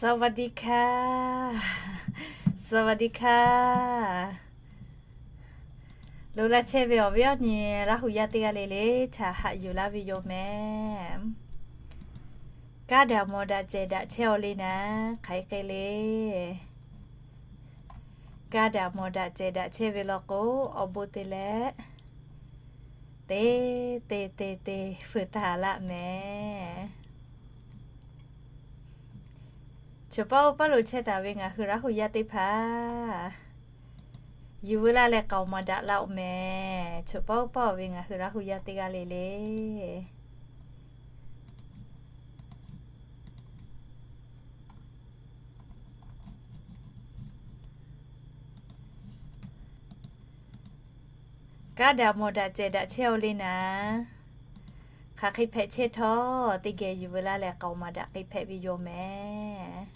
สวัสดีค่ะ สวัสดีค่ะ Lo laˇ chehˇ ve awˬ viˉ awˬ nyi Laˇ hu yaˇ teˇ g'aˇ le le htaꞈ haꞈ yuˬ laˇ ve yoˬ mehˍ. Kaˇ daꞈ mawˬ daꞈ cehˬ daꞈ chehˇ-aw le naˍ, hk'aˬ hk'e le. Kaˇ daꞈ mawˬ daꞈ cehˬ daꞈ chehˇ ve law k'o, awˬ bon te leh te te te te fuiˍ taˍ laˇ mehˍ. Choˬ paˇ oˇ paˇ lo chehˇ taˍ ve ngaˬ hui Laˇ hu yaˇ teˇ hpaˍ, yuˬ veu laˇ leh k'aoˍ maˍ daꞈ laˇ-oˬ mehˍ. Choˬ paˇ oˇ paˇ ve ngaˬ hui Laˇ hu yaˇ teˇ g'aˇ le le, kaˇ daꞈ mawˬ daꞈ cehˬ daꞈ chehˇ-aw le naˍ, hk'aˬ hk'e hpehꞈ chehˇ htawˇ, teˇ geh yuˬ veu laˇ leh k'aoˍ maˍ daꞈ hk'e hpehꞈ ve yoˬ mehˍ.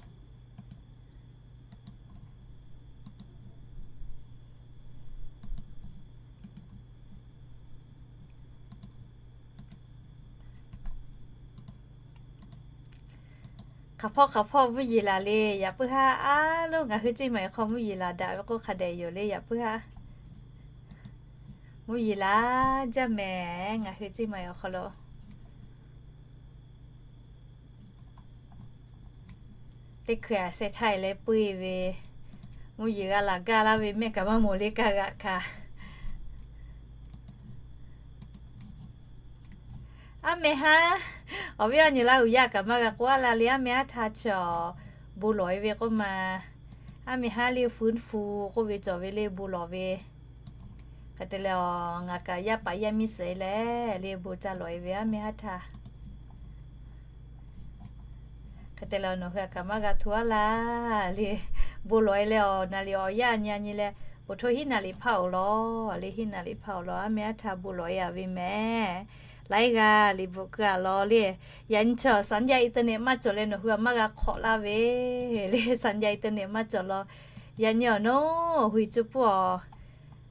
Hk'aˬ hpawˇ hk'aˬ hpawˇ mvuhˇ yeˬ laˬ le. Yaꞈ puiˉ haˉ aˉ lo ngaˬ hui ceˇ maˬ awˬ hk'aw mvuhˇ yeˬ laˬ daꞈ ve k'oˆ hk'a dehꞈ yoˬ le. Yaꞈ puiˉ haˉ mvuhˇ yeˬ laˬ jaˇ mehˍ. Ngaˬ hui ceˇ maˬ awˬ hk'aw lo teˇ hkui aˬ seh htaˇ e leh puiˇ ve, mvuhˇ yeˬ g'a laˬ gaˇ laˇ ve mehˆ kaꞈ maˇ moˍ le kaˇ g'aꞈ kaꞈ. Aˉ meh haˉ, awˬ viˉ awˬ nyi Laˇ hu yaˇ kaꞈ maˇ g'a k'oˆ a la le. Aˉ meh haˉ htaˇ chaw bon lawˬ e ve k'oˆ ma. Aˉ meh haˉ le fun fu k'oˆ ve cawˬ ve le bon lawˬ ve. Hk'e te leh, ngaˬ kaꞈ yaˇ paˍ yaˇ miˇ suhˍ e leh le bon ca lawˬ e ve aˉ meh haˉ htaˇ. Hk'e te leh nawˬ hui a kaꞈ maˇ g'a hto a laˇ le. Bon lawˬ e leh awˬ naˍ riˍ awˬ yaˇ nyi a nyi leh, oˬ hto hiˉ naˍ riˍ hpaˇ awˬ lawn le, hiˉ naˍ riˍ hpaˇ awˬ lawn aˉ meh haˉ htaˇ bon lawˬ e a ve mehˍ. Laiˉ g'aˇ liꞈ bvuhꞈ keu a law le. Yaꞈ nyi chaw สัญญาณอินเทอร์เน็ต maˇ cawˬ leh nawˬ hui a maˇ g'a hk'awꞈ laˇ ve le. สัญญาณอินเทอร์เน็ต maˇ cawˬ law. Yaꞈ nyi awˬ naˉ hui cuˇ puˇ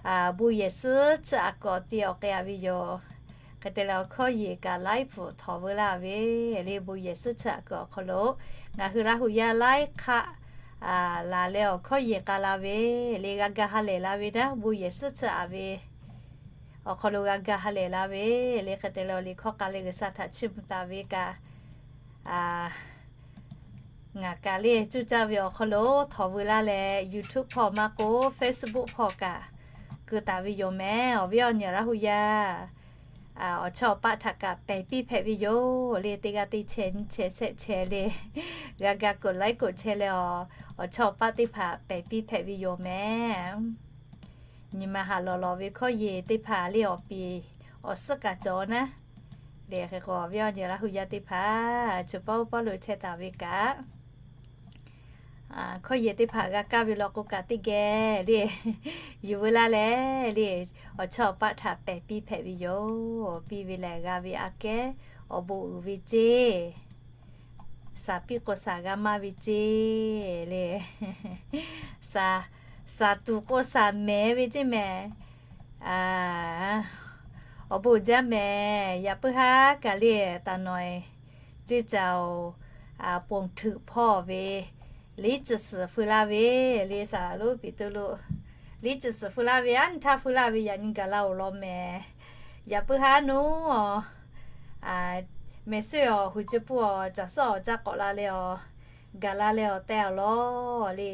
awˬ bon yehˬ suhˉ tsuhꞈ aꞈ kuiˬ awˬ te awˬ k'ai a ve yoˬ. Hk'e te leh awˬ hkawˇ yeˬ kaꞈ laiˉ pfuhˍ htawˍ veu laˇ ve le. Bon yehˬ suhˉ tsuhꞈ aꞈ kuiˬ awˬ hk'aw lo ngaˬ hui Laˇ hu yaˇ laiˉ hk'aˆ laˬ leh awˬ hkawˇ yeˬ k'a la ve le. G'a ga ha lehˬ la ve naˉ, bon yehˬ suhˉ tsuhꞈ aꞈ ve awˬ hk'aw lo g'a ga ha lehˬ la ve le. Hk'e te leh awˬ liꞈ hkawˇ k'a leh G'uiˬsha htaꞈ chiˇ mvuh taˍ ve kaꞈ, ngaˬ kaꞈ le cuˇ caˇ ve awˬ hk'aw lo htawˍ veu laˇ leh, YouTube hpawˇ maˇ k'oˆ Facebook hpawˇ kaꞈ keu taˍ ve yoˬ mehˍ. Awˬ viˉ awˬ nyi Laˇ hu yaˇ awˬ chawˇ awˬ paˆ htaꞈ kaꞈ pehˬ piˇ hpehꞈ ve yoˬ le. Teˇ g'aˇ teˇ chehˇ nyi chehˇ shehˆ chehˇ le, g'a ga กดไลค์ กดแชร์ leh awˬ, awˬ chawˇ awˬ paˆ teˇ hpaˍ pehˬ piˇ hpehꞈ ve yoˬ mehˍ. Nyi ma haꞈ lawˬ lawˬ ve hkawˇ yeˬ teˇ hpaˍ le awˬ piˍ awˬ suhˉ kaꞈ cawˬ naˉ le. Hk'e k'o awˬ viˉ awˬ nyi Laˇ hu yaˇ teˇ hpaˍ choˬ paˇ oˇ paˇ lo chehˇ taˍ ve kaꞈ, hkawˇ yeˬ teˇ hpaˍ g'a kaˇ ve law k'o kaꞈ teˇ geh le yuˬ veu laˇ leh le, awˬ chawˇ awˬ paˆ htaꞈ pehˬ piˇ hpehꞈ ve yoˬ. Piˇ ve lehˬ g'a ve aꞈ kehˉ awˬ bon uiˍ ve ceˇ, shaˍ piˇ k'o shaˍ g'a maˇ ve ceˇ le, shaˍ tuˬ k'o shaˍ mehˍ ve ceˇ mehˍ. Awˬ bon uiˍ jaˇ mehˍ. Yaꞈ puiˉ haˉ kaꞈ le, taˍ nawˬ ceˇ caoˬ ponˬ htuꞈ hpawˇ ve liˉ ciˬ suhˍ feu laˇ ve le, saˍ laˍ lonˉ piˍ to lo liˉ ciˬ suhˍ feu laˇ ve, aˉ nyi htaˇ feu laˇ ve yaꞈ nyi gaˬ la awˬ lawn mehˍ. Yaꞈ puiˉ haˉ nuˉ mehˍ suhˉ awˬ hui cuˇ puˇ awˬ caˬ suhˉ awˬ caˇ k'awꞈ la leh awˬ gaˬ la leh awˬ teh awˬ lawn le,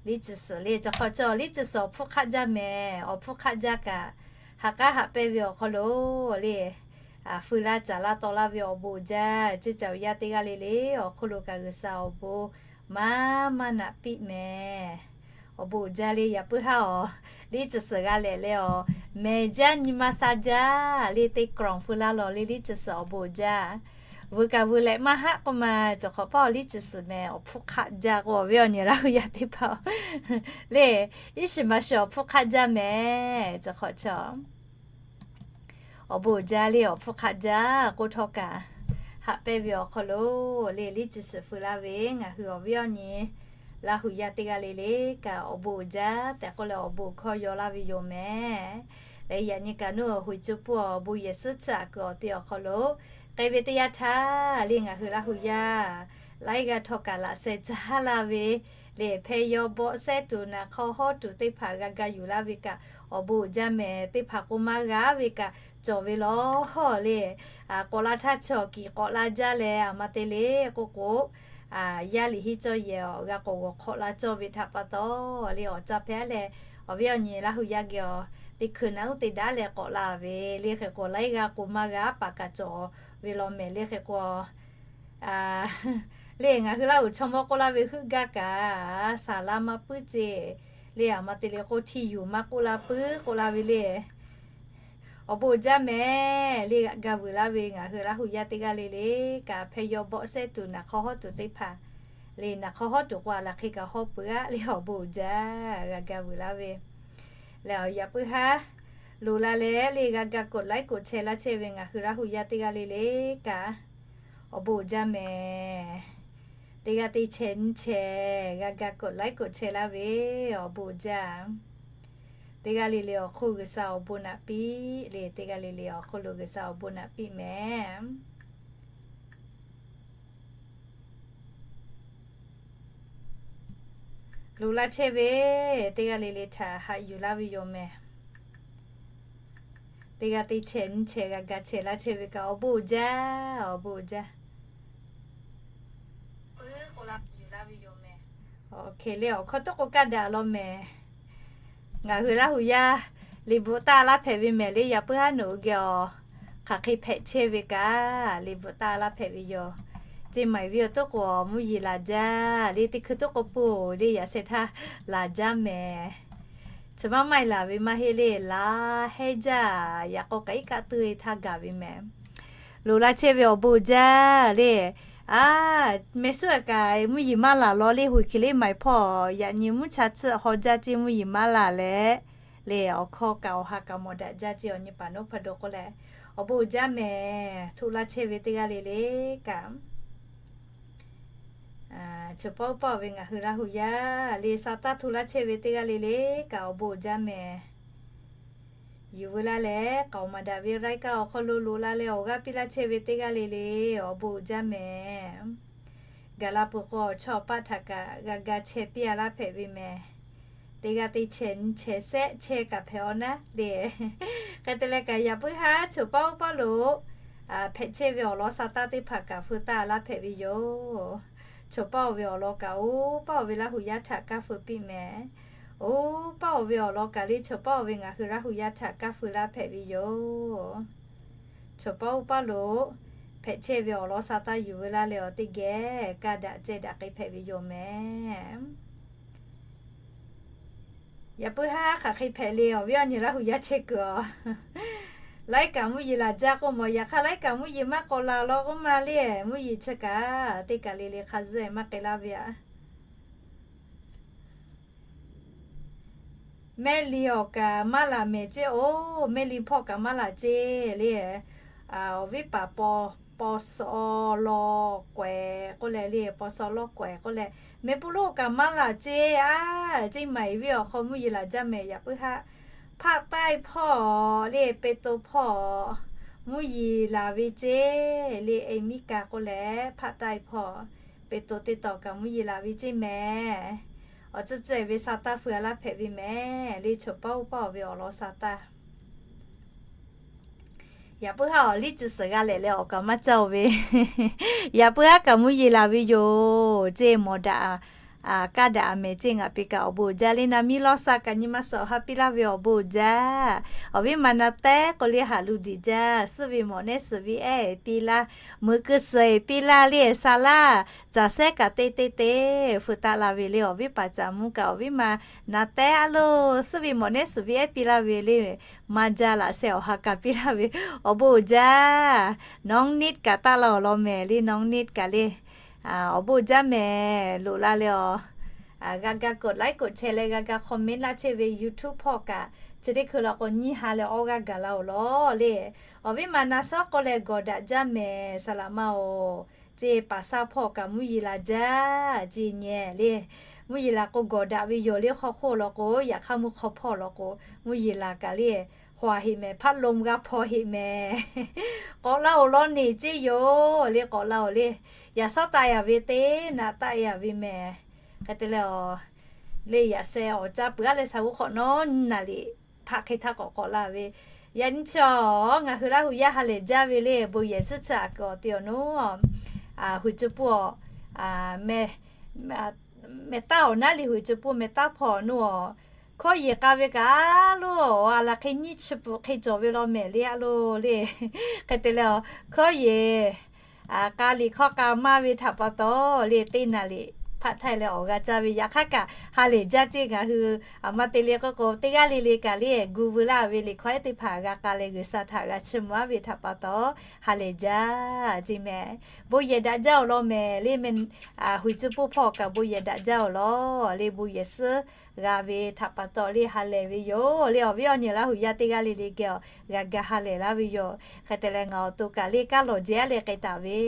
liˉ ciˬ suhˍ le. Cawˬ hk'awꞈ cawˬ liˉ ciˬ suhˍ awˬ hpfuhˇ hk'aˆ jaˇ mehˍ. Awˬ hpfuhˇ hk'aˆ jaˇ kaꞈ ha k'aˉ haꞈ pehnˇ ve awˬ hk'aw lo le, feu laˇ caˍ laˇ taw laˇ ve awˬ bon uiˍ jaˇ. Ceˇ caoˬ yaˇ teˇ g'aˇ le le awˬ hk'oˆ lo kaꞈ G'uiˬsha awˬ bon maˇ maˇ naꞈ piˇ mehˍ. Awˬ bon uiˍ jaˇ le. Yaꞈ puiˉ haˉ awˬ liˉ ciˬ suhˍ g'a lehˬ leh awˬ mehˍ jaˇ nyi ma sha jaˇ le, teˇ กล่อง feu laˇ lawˬ le liˉ ciˬ suhˍ awˬ bon uiˍ jaˇ. Veu kaꞈ veu leh maˇ haˆ k'oˆ ma, cawˬ hk'awꞈ paˇ awˬ liˉ ciˬ suhˍ mehˍ awˬ hpfuhˇ hk'aˆ jaˇ k'o, awˬ viˉ awˬ nyi Laˇ hu yaˇ teˇ hpaˍ le, iˉ shiˍ ma shiˍ awˬ hpfuhˇ hk'aˆ jaˇ mehˍ. Cawˬ hk'awꞈ cawˬ awˬ bon uiˍ jaˇ le, awˬ hpfuhˇ hk'aˆ jaˇ k'oˆ htawˇ kaꞈ, haꞈ pehnˇ ve awˬ hk'aw lo le liˉ ciˬ suhˍ feu laˇ ve ngaˬ hui awˬ viˉ awˬ nyi Laˇ hu yaˇ teˇ g'aˇ le le kaꞈ awˬ bon uiˍ jaˇ tehꞈ k'oˆ leh awˬ bon hkawˇ yaw laˇ ve yoˬ mehˍ. Leh yaꞈ nyi kaꞈ nuˉ awˬ hui cuˇ puˇ awˬ bon yehˬ suhˉ tsuhꞈ aꞈ kuiˬ awˬ te awˬ hk'aw lo k'ai ve teˇ yanˇ htaˇ le ngaˬ hui Laˇ hu yaˇ Laiˉ g'aˇ htawˇ kaꞈ laꞈ sheh caˇ laˇ ve le, hpehˇ yawˇ bawˆ sehˉ tuˬ naˬ hk'aw hawˉ tuˬ teˇ hpaˍ g'a ga yuˬ laˇ ve kaꞈ awˬ bon uiˍ jaˇ mehˍ. Teˇ hpaˍ k'o maˇ g'a ve kaꞈ cawˬ ve lawˬ le. K'awꞈ la htaˇ chaw kiˬ k'awꞈ la jaˇ leh, aˬ ma te le k'oˆ k'o, yaˇ liꞈ henˇ cawˇ yehˬ awˬ g'a k'awꞈ g'awˬ hk'awꞈ la cawˇ ve htaꞈ pa taw le, awˬ caˇ hpehˇ leh awˬ viˉ awˬ nyi Laˇ hu yaˇ geh awˬ teˇ hkui naˉ uˉ te daꞈ leh k'awꞈ la ve le. Hk'e k'o laiˉ g'aˇ k'o maˇ g'a paˍ kaꞈ cawˬ ve lawˬ mehˍ le. Hk'e k'o le ngaˬ hui Laˇ hu chaw mawˇ k'oˆ laˇ ve heuˆ gaˇ kaꞈ, saˍ laˇ maˇ puiˉ ceˇ le. Aˬ ma te le k'o hti yuˬ maˇ k'oˆ la puiˉ k'oˆ la ve le. Awˬ bon uiˍ jaˇ mehˍ le, g'a ga vuiˬ laˇ ve ngaˬ hui Laˇ hu yaˇ teˇ g'aˇ le le kaꞈ, hpehˇ yawˇ bawˆ sehˉ tuˬ naˬ hk'aw hawˉ tuˬ teˇ hpaˍ le, naˬ hk'aw hawˉ tuˬ k'o a laˬ hk'e kaꞈ hawˉ peuˬ aˆ le. Awˬ bon uiˍ jaˇ g'a ga vuiˬ laˇ ve lehˬ, yaꞈ puiˉ haˉ loꞈ la leh le g'a ga กดไลค์ กดแชร์ laˇ chehˇ ve ngaˬ hui Laˇ hu yaˇ teˇ g'aˇ le le kaꞈ, awˬ bon uiˍ jaˇ mehˍ. Teˇ g'aˇ teˇ chehˇ nyiˇ chehˇ g'a ga กดไลค์ กดแชร์ laˇ ve awˬ bon uiˍ jaˇ. Teˇ g'aˇ le le awˬ hk'oˆ G'uiˬsha awˬ bon naꞈ piˇ le, teˇ g'aˇ le le awˬ hk'oˆ lo G'uiˬsha awˬ bon naꞈ piˇ mehˍ. Loꞈ la chehˇ ve teˇ g'aˇ le le htaꞈ haꞈ yuˬ laˇ ve yoˬ mehˍ. Teˇ g'aˇ teˇ chehˇ nyiˇ chehˇ g'a ga chehˇ laˇ chehˇ ve kaꞈ awˬ bon uiˍ jaˇ, awˬ bon uiˍ jaˇ. Awˬ hk'e le awˬ hkawˇ toˉ k'o kaˇ daꞈ lawˬ mehˍ. Ngaˬ hui Laˇ hu yaˇ liꞈ bvuhꞈ taˇ laˇ hpehꞈ ve mehˍ le. Yaꞈ puiˉ haˉ nawˬ hui geh awˬ hk'aˬ hk'e hpehꞈ chehˇ ve kaꞈ liꞈ bvuhꞈ taˇ laˇ hpehꞈ ve yoˬ. Ceˇ maˍ ve awˬ toˉ k'o mvuhˇ yeˬ laˬ jaˇ le, teˇ hkui toˉ k'o pui le yaꞈ sheh htaˇ laˬ jaˇ mehˍ. Chi maˇ maˇ laˬ ve maˇ heˆ le, laˬ hehˉ jaˇ. Yaꞈ k'aw kaꞈ iˉ kaˆ tuˇ e htaˇ gaˬ ve mehˍ. Loꞈ la chehˇ ve awˬ bon uiˍ jaˇ le. A, mehˆ suhˉ kaꞈ mvuhˇ yeˬ maˇ laˬ lawˬ le, hoꞈ hkiˬ le maˍ hpawˇ yaꞈ nyi mvuhˇ cha tsuhˆ haw jaˇ ceˇ mvuhˇ yeˬ maˇ laˬ leh le, awˬ hkawˇ kaꞈ awˬ ha kaꞈ mawˬ daꞈ jaˇ ceˇ awˬ nyi paˍ nawˉ hpaˇ daw k'oˆ leh, awˬ bon uiˍ jaˇ mehˍ. Hto laˇ chehˇ ve teˇ g'aˇ le le kaꞈ, chaw pawˆ uˉ paˆ ve ngaˬ hui Laˇ hu yaˇ le sa taˇ hto laˇ chehˇ ve teˇ g'aˇ le le kaꞈ awˬ bon uiˍ jaˇ mehˍ. Yuˬ veu laˇ leh k'aoˍ maˍ daꞈ ve รายการ awˬ hk'aw lo loꞈ la leh awˬ g'aˇ piˇ laˇ chehˇ ve teˇ g'aˇ le le awˬ bon uiˍ jaˇ mehˍ. Gaˬ la peuˬ k'o chaw paˆ htaꞈ kaꞈ g'a ga chehˇ piˇ a laˇ hpehꞈ ve mehˍ. Teˇ g'aˇ teˇ chehˇ nyiˇ chehˇ shehˆ chehˇ kaꞈ hpehꞈ aw naˉ le. Hk'e te leh kaꞈ yaꞈ puiˉ haˉ chaw pawˆ uˉ paˆ lo hpehꞈ chehˇ ve awˬ lawn sa taˇ teˇ hpaˍ kaꞈ feu taˇ laˇ hpehꞈ ve yoˬ. Chaw pawˆ ve awˬ lawn kaꞈ oˇ paˆ ve Laˇ hu yaˇ htaꞈ kaˇ feu piˇ mehˍ. Oˇ paˆ ve awˬ lawn kaꞈ le chaw pawˆ ve ngaˬ hui Laˇ hu yaˇ htaꞈ kaˇ feu laˇ hpehꞈ ve yoˬ. Chaw pawˆ uˉ paˆ lo hpehꞈ chehˇ ve awˬ lawn sa taˇ yuˬ veu laˇ leh awˬ teˇ geh kaˇ daꞈ ceh daꞈ k'ai hpehꞈ ve yoˬ mehˍ. Yaꞈ puiˉ haˉ hk'aˬ hk'e hpehꞈ le awˬ viˉ awˬ nyi Laˇ hu yaˇ chehˇ kuiˬ a. Laiˉ kaꞈ mvuhˇ yeˬ laˬ jaˇ k'oˆ mawˬ. Yaꞈ hk'aˇ laiˉ kaꞈ mvuhˇ yeˬ maˇ k'awꞈ laˬ lawˬ k'oˆ ma le. Mvuhˇ yeˬ chi kaꞈ teˇ kaˬ le le hk'a zuhˆ maˇ k'ai laˇ ve a. Mehˆ liˇ awˬ kaꞈ maˇ laˬ mehˍ ceˇ oˬ. Mehˆ liˇ hpawˇ kaꞈ maˇ laˬ ceˇ le. Awˬ viˉ paˍ paw, paw saw law k'awehꞈ k'oˆ leh le, paw saw law k'awehꞈ k'oˆ leh, mehˆ puˇ lonˉ kaꞈ maˇ laˬ ceˇ a. Ceˇ maˍ e viˉ awˬ hk'aw mvuhˇ yeˬ laˬ jaˇ mehˍ. Yaꞈ puiˉ haˉ hpaˆ taiˇ hpawˇ le, pe to hpawˇ mvuhˇ yeˬ laˬ ve ceˇ le. Emiˉ kaꞈ k'oˆ leh hpaˆ taiˇ hpawˇ pe to teˇ taw kaꞈ mvuhˇ yeˬ laˬ ve ceˇ mehˍ. Awˬ tcuhˇ ceh ve sa taˇ feu a laˇ hpehꞈ ve mehˍ le. Chaw pawˆ uˉ paˆ ve awˬ lawn sa taˇ Yaꞈ puiˉ haˉ awˬ liˇ ci suhˍ g'a lehˬ leh awˬ kaꞈ maˇ caˇ oˬ ve. Yaꞈ puiˉ haˉ kaꞈ mvuhˇ yeˬ laˬ ve yoˬ ceˇ. Mawˬ daꞈ kaˇ daꞈ a mehˍ ceˇ. Ngaˬ piˇ kaꞈ awˬ bon uiˍ jaˇ le. Na miˇ lawˇ sa kaꞈ nyi ma suhˍ awˬ ha piˇ laˇ ve awˬ bon uiˍ jaˇ. Awˬ viˉ ma na tehˉ k'o le haꞈ lu diˍ jaˇ. Suhˆ ve mawꞈ nehˉ suhˍ ve ehˉ piˇ laˇ, meuꞈ keu suhˍ piˇ laˇ le. Sa laˇ caˬ sehˉ kaꞈ te te te feu taˆ la ve le. Awˬ viˉ paˍ caˍ mvuh kaꞈ awˬ viˉ ma na tehˉ a loˬ, suhˆ ve mawꞈ nehˉ suhˍ ve ehˉ piˇ laˇ ve le. Maˇ jaˇ laꞈ sheh awˬ ha kaꞈ piˇ laˇ ve awˬ bon uiˍ jaˇ. น้องนิด kaꞈ taˆ la awˬ lawn mehˍ le. น้องนิด kaꞈ le awˬ bon uiˍ jaˇ mehˍ. Loꞈ la leh awˬ g'a ga กดไลค์ กดแชร์ leh g'a ga comment laˇ chehˇ ve YouTube hpawˇ kaꞈ chi teˇ hkui la k'o nyiˇ ha leh awˇ g'aˇ gaˬ la awˬ lawn le. Awˬ viˉ ma na shawˉ k'oˆ leh gawˬ daꞈ jaˇ mehˍ. Saˍ laꞈ ma oˬ, ceˇ paˍ saˇ hpawˇ kaꞈ mvuhˇ yeˬ laˬ jaˇ ceˇ nyehˬ le. Mvuhˇ yeˬ laˬ k'o gawˬ daꞈ ve yoˬ le. Hk'aw hk'oˆ law k'o yaꞈ hk'aˇ mvuhˇ hk'aw hpawˇ law k'o mvuhˇ yeˬ laˬ kaꞈ le. hpaw heꞈ mehˍ, พัดลม g'a hpaw heꞈ mehˍ. K'awꞈ la-oˬ law neˬ ceˇ yoˬ le, k'awꞈ la-oˬ le. Yaꞈ shawˉ taˆ-e-a ve teˇ naꞈ taˆ-e-a ve mehˍ. Hk'e te leh, le yaꞈ sheh awˬ caˇ peuˬ-a leh sha g'uˇ hk'awꞈ nawˉ nyi naˍ liꞈ hpaˆ hk'e htaˇ k'awꞈ k'awꞈ la ve. Yaꞈ nyi chi-a, ngaˬ hui Laˇ huˍ yaˇ ha lehˬ jaˇ ve le, bon yehˬ suhˉ chi aꞈ kuiˬ awˬ te awˬ nuˇ, huiˍ cuˇ puˇ-a, meh taˉ awˬ naˉ liꞈ huiˍ cuˇ puˇ meh taˉ hpawˇ awˬ nuˇ-a, hkawˇ yeˬ k'a ve kaꞈ a loˬ, a laˬ hk'e nyiˇ chi peuˬ hk'e cawˬ ve law mehˍ le a loˬ le. Hk'e te leh, hkawˇ yeˬ k'a liꞈ hkawˇ k'a maˇ ve htaꞈ pa taw le, teˇ naˍ liꞈ hpaˆ htaˇ leh awˬ g'a caˇ ve. Yaꞈ hk'aˇ kaꞈ ha lehˬ jaˇ ceˇ. Ngaˬ hui aˬ ma te le k'oˆ k'o, teˇ g'aˇ le le kaꞈ le gu veu laˇ ve liꞈ hkawˇ ehˉ teˇ hpaˍ g'a k'a leh G'uiˬsha htaꞈ g'a chiˇ mvuh-a ve htaꞈ pa taw ha lehˬ jaˇ ceˇ mehˍ. Bon yehˬ daꞈ jaˇ-oˬ law mehˍ le. Huiˍ cuˇ puˇ hpawˇ kaꞈ bon yehˬ daꞈ jaˇ-oˬ law le, bon yehˬ suhˉ g'a ve htaꞈ pa taw le ha lehˬ ve yoˬ le. Awˬ viˉ awˬ nyi Laˇ huˍ yaˇ teˇ g'aˇ le le geh awˬ g'a ga ha lehˬ laˇ ve yoˬ. Hk'e te leh ngaˬ awˬ to kaꞈ le kaˇ lawˬ jehˬ-a leh k'ai taˍ ve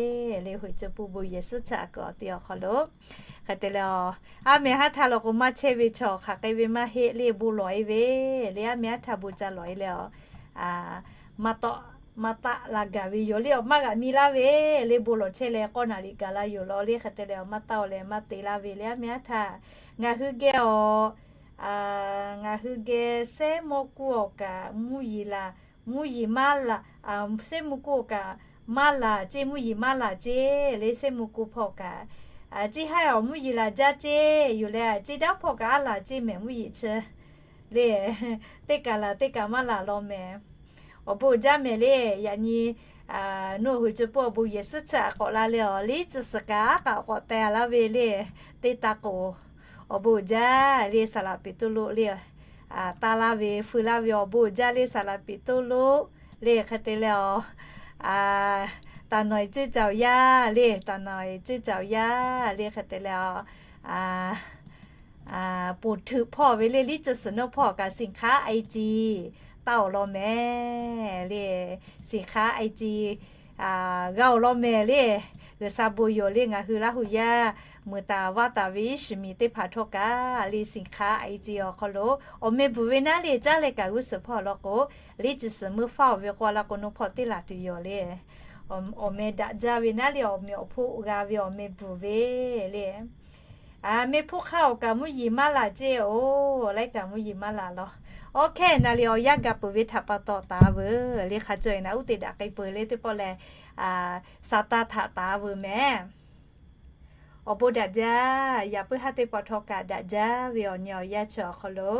le, huiˍ cuˇ puˇ bon yehˬ suhˉ chi aꞈ kuiˬ awˬ te awˬ hk'aw lo. Hk'e te leh, a meh haˉ htaˇ law k'o maˇ chehˇ ve chaw hk'aˬ k'ai ve maˇ heˆ le, bon lawˬ-e ve le, a meh haˉ htaˇ bon ca lawˬ-e leh, maˇ taˆ la gaˬ ve yoˬ le. Awˬ maˇ g'aꞈ mi laˇ ve le, bon lawˬ chehˇ leh k'awˇ naˍ liꞈ gaˬ la yoˬ law le. Hk'e te leh awˬ maˇ taˆ-o leh maˇ te laˇ ve le, a meh haˉ htaˇ. Ngaˬ hui geh awˬ, ngaˬ hui geh Sehˉ mawˇ kuˇ awˬ kaꞈ mvuhˇ yeˬ laˬ, mvuhˇ yeˬ maˇ laˬ, Sehˉ mawˇ kuˇ awˬ kaꞈ maˇ laˬ ceˇ, mvuhˇ yeˬ maˇ laˬ ceˇ le, Sehˉ mawˇ kuˇ hpawˇ kaꞈ. Ceˇ haiˉ awˬ mvuhˇ yeˬ laˬ jaˇ ceˇ yoˬ leh, ceˇ daˇ hpawˇ kaꞈ a laˬ ceˇ mehˍ, mvuhˇ yeˬ chi le, teˇ kaꞈ laˬ teˇ kaꞈ maˇ laˬ law mehˍ. Awˬ bon uiˍ jaˇ mehˍ le. Yaꞈ nyi, nuˇ huiˍ cuˇ puˇ awˬ bon yehˬ suhˉ chi aꞈ k'awꞈ la leh awˬ liˇ cuˇ suhˍ kaꞈ k'awꞈ teh-a laˇ ve le, teˇ taˇ k'oˍ. Awˬ bon uiˍ jaˇ le, Saˍ laˍ Peˍtruˆ le, taˇ laˇ ve feu laˇ ve awˬ bon uiˍ jaˇ le, Saˍ laˍ Peˍtruˆ le. Hk'e te leh, taˍ nawˬ-e cuˇ caoˬ yaˇ le, taˍ nawˬ-e cuˇ caoˬ yaˇ le. Hk'e te leh, ponˬ htuꞈ hpawˇ ve le, liˇ cuˇ suhˍ nuˇ hpawˇ kaꞈ สินค้าไอจี taˇ-oˬ law mehˍ le, สินค้าไอจี g'a-oˬ law mehˍ le. G'uiˬsha bon yoˬ le. Ngaˬ hui Laˇ huˍ yaˇ mui taˍ vaˇ taˍ ve iˉ shiˍ miˬ teˇ hpaˍ htawˇ kaꞈ le, สินค้าไอจี awˬ hk'aw lo awˬ meh bvuhˬ ve naˉ le, caˉ leh kaꞈ g'uˇ suhˍ hpawˇ law k'o, liˇ cuˇ suhˍ meuˇ faˇ-oˬ ve k'o, a la k'o nuˇ hpawˇ teˇ laˬ tuˬ yoˬ le. Awˬ meh daꞈ jaˇ ve naˉ le, awˬ meh awˬ hpoˆ g'a ve awˬ meh bvuhˬ ve le. Meh hpuˇ hk'aˇ awˬ kaꞈ mvuhˇ yeˬ maˇ laˬ ceˇ-oˬ, laiˉ kaꞈ mvuhˇ yeˬ maˇ laˬ law. Awˬ hkehˇ naˍ le awˬ yanˇ gaˬ peuˬ ve htaꞈ pa taw taˍ veuˬ le, hk'a caweh naˉ uˉ te daꞈ k'ai peuˬ le teˇ pawˆ leh, sa taˇ htaꞈ taˍ veuˬ mehˍ. Awˬ bon daꞈ jaˇ, yaꞈ puiˉ haˉ teˇ pawˆ htawˇ kaꞈ daꞈ jaˇ ve awˬ nyi awˬ yanˇ chi awˬ hk'aw lo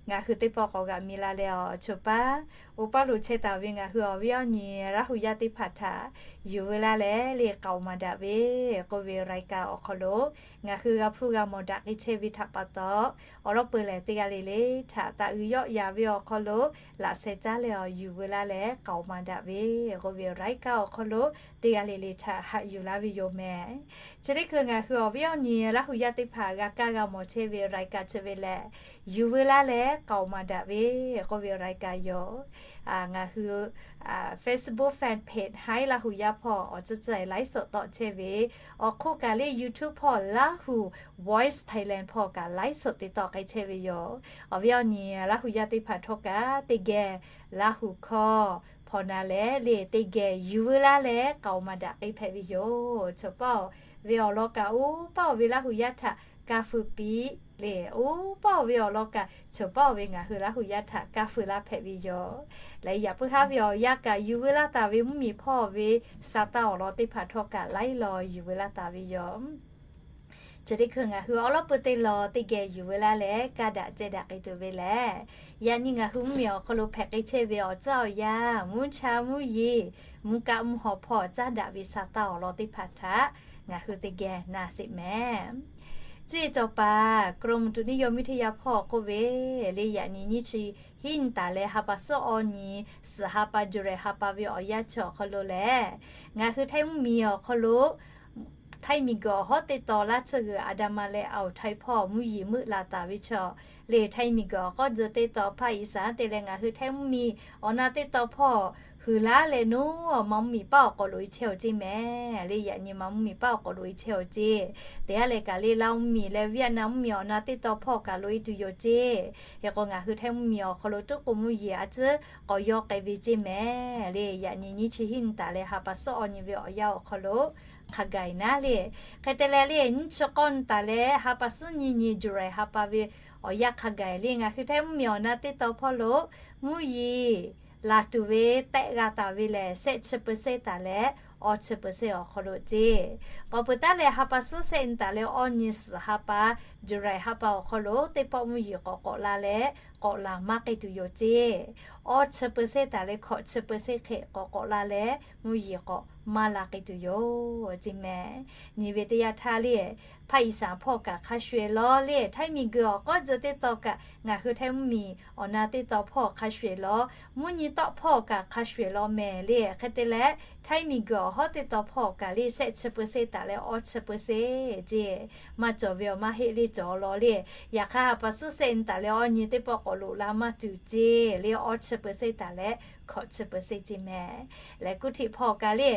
ngaˬ hui teˇ pawˆ k'awꞈ g'aꞈ mi la leh awˬ choˬ paˉ, oˇ paˉ lo chehˇ taˍ ve ngaˬ hui awˬ viˉ awˬ nyi Laˇ huˍ yaˇ teˇ hpaˍ htaꞈ yuˬ veu laˇ leh le, k'aoˍ maˍ daꞈ ve k'oˆ ve รายการ awˬ hk'aw lo ngaˬ hui g'a hpuˇ g'a mawˬ daꞈ k'ai chehˇ ve htaꞈ pa taw, awˬ lawn peuˬ lehˬ teˇ g'aˇ le le htaꞈ taꞈ uiˍ yawˆ yaˍ ve awˬ hk'aw lo laꞈ sheh caˉ leh awˬ yuˬ veu laˇ leh k'aoˍ maˍ daꞈ ve k'oˆ ve รายการ awˬ hk'aw lo teˇ g'aˇ le le htaꞈ haꞈ yuˬ laˇ ve yoˬ mehˍ. Chi teˇ hkui ngaˬ hui awˬ viˉ awˬ nyi Laˇ huˍ yaˇ teˇ hpaˍ g'a kaˇ g'a mawˬ chehˇ ve รายการ chi ve lehˬ, yuˬ veu laˇ leh k'aoˍ maˍ daꞈ ve k'oˆ ve รายการ yoˬ. Ngaˬ hui Facebook fan page Haiˉ Laˇ huˍ yaˇ hpawˇ awˬ ceuˬ ceuˬ ไลฟ์สด tawˆ chehˇ ve, awˬ hk'oˆ kaꞈ le YouTube hpawˇ Laˇ huˍ Voice Thailand hpawˇ kaꞈ ไลฟ์สด te tawˆ k'ai chehˇ ve yoˬ. Awˬ viˉ awˬ nyi Laˇ huˍ yaˇ teˇ hpaˍ htawˇ kaꞈ teˇ geh Laˇ huˍ hkawˇ hpawnˬ na leh le teˇ geh yuˬ veu laˇ leh k'aoˍ maˍ daꞈ k'ai hpehꞈ ve yoˬ. Choˬ paˇ-oˬ ve awˬ lawn kaꞈ oˇ paˇ-oˬ ve Laˇ huˍ yaˇ htaꞈ kaˇ feu piˇ le, oˇ paˇ-oˬ ve awˬ lawn kaꞈ choˬ paˇ-oˬ ve ngaˬ hui Laˇ huˍ yaˇ htaꞈ kaˇ feu laˇ hpehꞈ ve yoˬ. Leh yaꞈ puiˉ haˉ ve awˬ yanˇ kaꞈ yuˬ veu laˇ taˍ ve mvuhˇmiˬ hpawˇ ve sa taˇ awˬ lawn teˇ hpaˍ htawˇ kaꞈ laiˉ law yuˬ veu laˇ taˍ ve yoˬ. Chi teˇ hkui ngaˬ hui awˉ lawˉ pui teˇ law teˇ geh yuˬ veu laˇ leh kaˇ daꞈ ceh daꞈ k'ai tuˬ ve lehˬ, yaꞈ nyi ngaˬ hui mvuhˇmiˬ awˬ hk'aw lo hpehꞈ k'ai chehˇ ve awˬ caˇ awˬ yanˇ, mvuhˇ cha mvuhˇ yeˬ, mvuhˇ kaˆ mvuhˇ haw hpawˇ caˉ daꞈ ve sa taˇ awˬ lawn teˇ hpaˍ htaꞈ ngaˬ hui teˇ geh na sheˍ mehˍ. Cuˇ yiˍ cawˬ paˍ กรมอุตุนิยมวิทยา hpawˇ k'oˆ ve le, yaꞈ nyi nyiˇ chi hiˉ nyi taˍ leh ha pa suhˉ awˬ nyi suhˍ ha pa July ha pa ve awˬ yanˇ chi awˬ hk'aw lo lehˬ, ngaˬ hui Htaiˇ mvuhˇmiˬ awˬ hk'aw lo Htaiˇ miˬguiˬ awˬ hawˉ teˇ taw laˇ tsuhˇ g'uiˬ Aˍdanˍ ma leh Awˬ Htaiˇ hpawˇ mvuhˇ yeˬ meuˆ la taˍ ve chaw le, Htaiˇ miˬguiˬ awˬ k'awˇ jeu teˇ taw ภาคอีสาน te leh ngaˬ hui Htaiˇ mvuhˇmiˬ awˬ na teˇ taw hpawˇ Huiˍ laˉ leh naˉ, Manˇ mvuhˇ miˬ paˆ awˬ k'awꞈ loꞈ-e chehˇ-oˬ ceˇ mehˍ le. Yaꞈ nyi Manˇ mvuhˇ miˬ paˆ awˬ k'awꞈ loꞈ-e chehˇ-oˬ ceˇ. Teˇ g'aˇ leh kaꞈ le Laˇ huˍ miˬ leh Vietnam mvuhˇ miˬ awˬ na teˇ taw hpawˇ kaꞈ loꞈ-e tuˬ yoˬ ceˇ. Hk'e k'o ngaˬ hui Htaiˇ mvuhˇ miˬ awˬ hk'aw lo tuˉ k'o mvuhˇ yeˬ a ciˉ k'awꞈ yawˇ k'ai ve ceˇ mehˍ le. Yaꞈ nyi nyiˇ chi hiˆ nyi taˍ leh ha pa suhˉ awˇ nyi ve awˬ yanˇ awˬ hk'aw lo hk'a gaˬ-e naˉ le. Hk'e te leh le nyiˇ chi k'awˇ nyi taˍ leh ha pa suhˉ nyiˇ nyi July ha pa ve awˬ yanˇ hk'a gaˬ-e le ngaˬ hui Htaiˇ mvuhˇ miˬ awˬ na teˇ taw hpawˇ lo mvuhˇ yeˬ laˬ tuˬ ve tehˆ g'a taˍ ve lehˬ, shehˆ chi percent taˍ leh awˇ chi percent awˬ hk'aw lo ceˇ. K'awꞈ peuˬ taˉ leh ha pa suhˉ shehˆ nyi taˍ leh awˇ nyi suhˍ ha pa, July ha pa awˬ hk'aw lo teˇ pawˆ mvuhˇ yeˬ k'awꞈ k'awꞈ la leh k'awꞈ laˬ maˇ k'ai tuˬ yoˬ ceˇ. Awˇ chi percent taˍ leh hkawꞈ chi percent hk'e k'awꞈ k'awꞈ la leh mvuhˇ yeˬ k'awꞈ maˇ la k'ai tuˬ yoˬ ceˇ mehˍ. Nyi ve teˇ yanˇ htaˇ le, ภาคอีสาน hpawˇ kaꞈ hk'a shuˍ-eˬ law le, Htaiˇ miˬ guiˬ awˬ k'awˇ tcuh teˇ taw kaꞈ ngaˬ hui Htaiˇ mvuhˇ miˬ awˬ na teˇ taw hpawˇ hk'a shuˍ-eˬ law, mvuhˇ nyi tawˆ hpawˇ kaꞈ hk'a shuˍ-eˬ law mehˍ le. Hk'e te leh Htaiˇ miˬ guiˬ awˬ hawˉ teˇ taw hpawˇ kaꞈ le shehˆ chi percent taˍ leh awˇ chi percent ceˇ. Maˇ cawˬ ve awˬ maˇ heˆ le cawˬ law le. Yaꞈ hk'aˇ ha pa suhˉ shehˆ nyi taˍ leh awˇ nyi teˇ pawˆ k'awꞈ loꞈ la maˇ tuˬ ceˇ le awˇ chi percent taˍ leh hkawꞈ chi percent ceˇ mehˍ. Leh กรุงเทพ hpawˇ kaꞈ le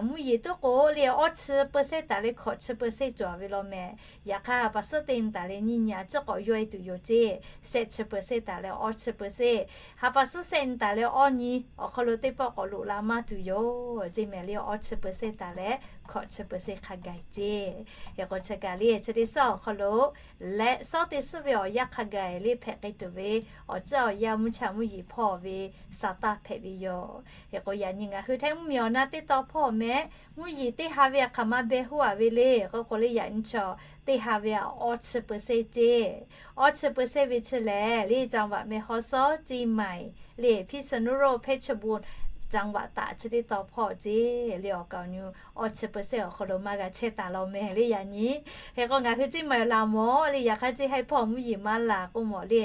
mvuhˇ yeˬ tuˉ k'o le awˇ chi percent taˍ leh hkawꞈ chi percent cawˬ ve law mehˍ. Yaꞈ hk'aˇ ha pa suhˉ teˇ nyi taˍ leh nyiˇ nyi a ciˉ k'awꞈ yawˇ-e tuˬ yoˬ ceˇ. Shehˆ chi percent taˍ leh awˇ chi percent. Ha pa suhˉ shehˆ nyi taˍ leh awˇ nyi awˬ hk'aw lo teˇ pawˆ k'awꞈ loꞈ la maˇ tuˬ yoˬ ceˇ mehˍ le awˇ chi percent taˍ leh hkawꞈ chi percent hk'a gaˬ ceˇ. Hk'e k'o chi kaꞈ le chi teˇ suhˉ awˬ hk'aw lo leh suhˉ teˇ suhˉ ve awˬ yanˇ hk'a gaˬ le hpehꞈ k'ai tuˬ ve awˬ ciˉ awˬ yanˇ mvuhˇ cha mvuhˇ yeˬ hpawˇ ve sa taˇ hpehꞈ ve yoˬ. Hk'e k'o yaꞈ nyi ngaˬ hui Htaiˇ mvuhˇ miˬ awˬ na teˇ taw hpawˇ mehˍ mvuhˇ yeˬ teˇ ha ve hk'aˬ ma beh hoˉ-a ve le k'o k'o le yaꞈ nyi chaw teˇ ha ve awˇ chi percent ceˇ. Awˇ chi percent ve chi lehˬ le จังหวัดแม่ฮ่องสอน Chiang Mai le พิษณุโลก เพชรบูรณ์ จังหวัดตาก chi teˇ taw hpawˇ ceˇ le awˬ kaˍ awˬ nyu awˇ chi percent awˬ hk'aw lo maˇ g'a chehˇ taˍ law mehˍ le yaꞈ nyi. Hk'e k'o ngaˬ hui Chiang Mai laˬ mawˬ le yaꞈ hk'aˇ Chiang High hpawˇ mvuhˇ yeˬ maˇ laˬ k'oˆ mawˬ le.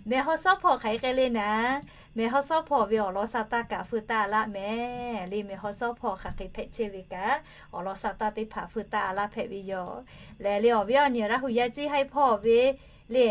Mehˬ haw sawˉ hpawˇ hk'aˬ hk'e k'ai le naˉ, mehˬ haw sawˉ hpawˇ ve awˬ lawn sa taˇ kaꞈ feu taˇ laˇ mehˍ le. Mehˬ haw sawˉ hpawˇ hk'aˬ hk'e hpehꞈ chehˇ ve kaꞈ awˬ lawn sa taˇ teˇ hpaˍ feu taˇ laˇ hpehꞈ ve yoˬ. Lehˬ le awˬ viˉ awˬ nyi Laˇ huˍ yaˇ Chiang High hpawˇ ve le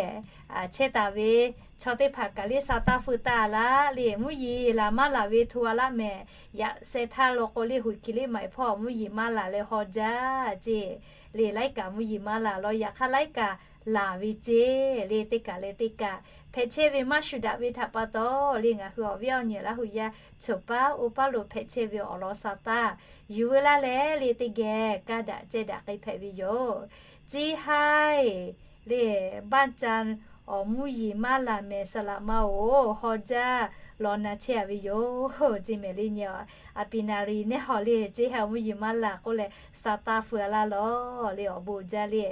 chehˇ taˍ ve chaw teˇ hpaˍ kaꞈ le sa taˇ feu taˇ laˇ le. Mvuhˇ yeˬ laˬ maˇ laˬ ve hto a laˇ mehˍ. Yaꞈ sheh htaˇ law k'o le huiˍ kiˬ liˇ maiˍ hpawˇ mvuhˇ yeˬ maˇ laˬ leh haw jaˇ ceˇ. Le laiˉ kaꞈ mvuhˇ yeˬ maˇ laˬ law yaꞈ hk'aˇ laiˉ kaꞈ laˬ ve ceˇ. Le teˇ kaˬ leh teˇ kaˬ hpehꞈ chehˇ ve maˇ shuˍ daꞈ ve htaꞈ pa taw le ngaˬ hui awˬ viˉ awˬ nyi Laˇ huˍ yaˇ choˬ paˉ oˇ paˉ lo hpehꞈ chehˇ ve awˬ lawn sa taˇ yuˬ veu laˇ leh le teˇ geh kaˇ daꞈ ceh daꞈ k'ai hpehꞈ ve yoˬ. Chiang High le บ้านจันทร์ awˬ mvuhˇ yeˬ maˇ laˬ mehˍ สระมะโอ haw jaˇ law na chehˇ a ve yoˬ ceˇ mehˍ le nyi. A pi na ri nehˇ haw le Chiang High awˬ mvuhˇ yeˬ maˇ laˬ k'oˆ leh sa taˇ feu a laˇ law le awˬ bon jaˇ le.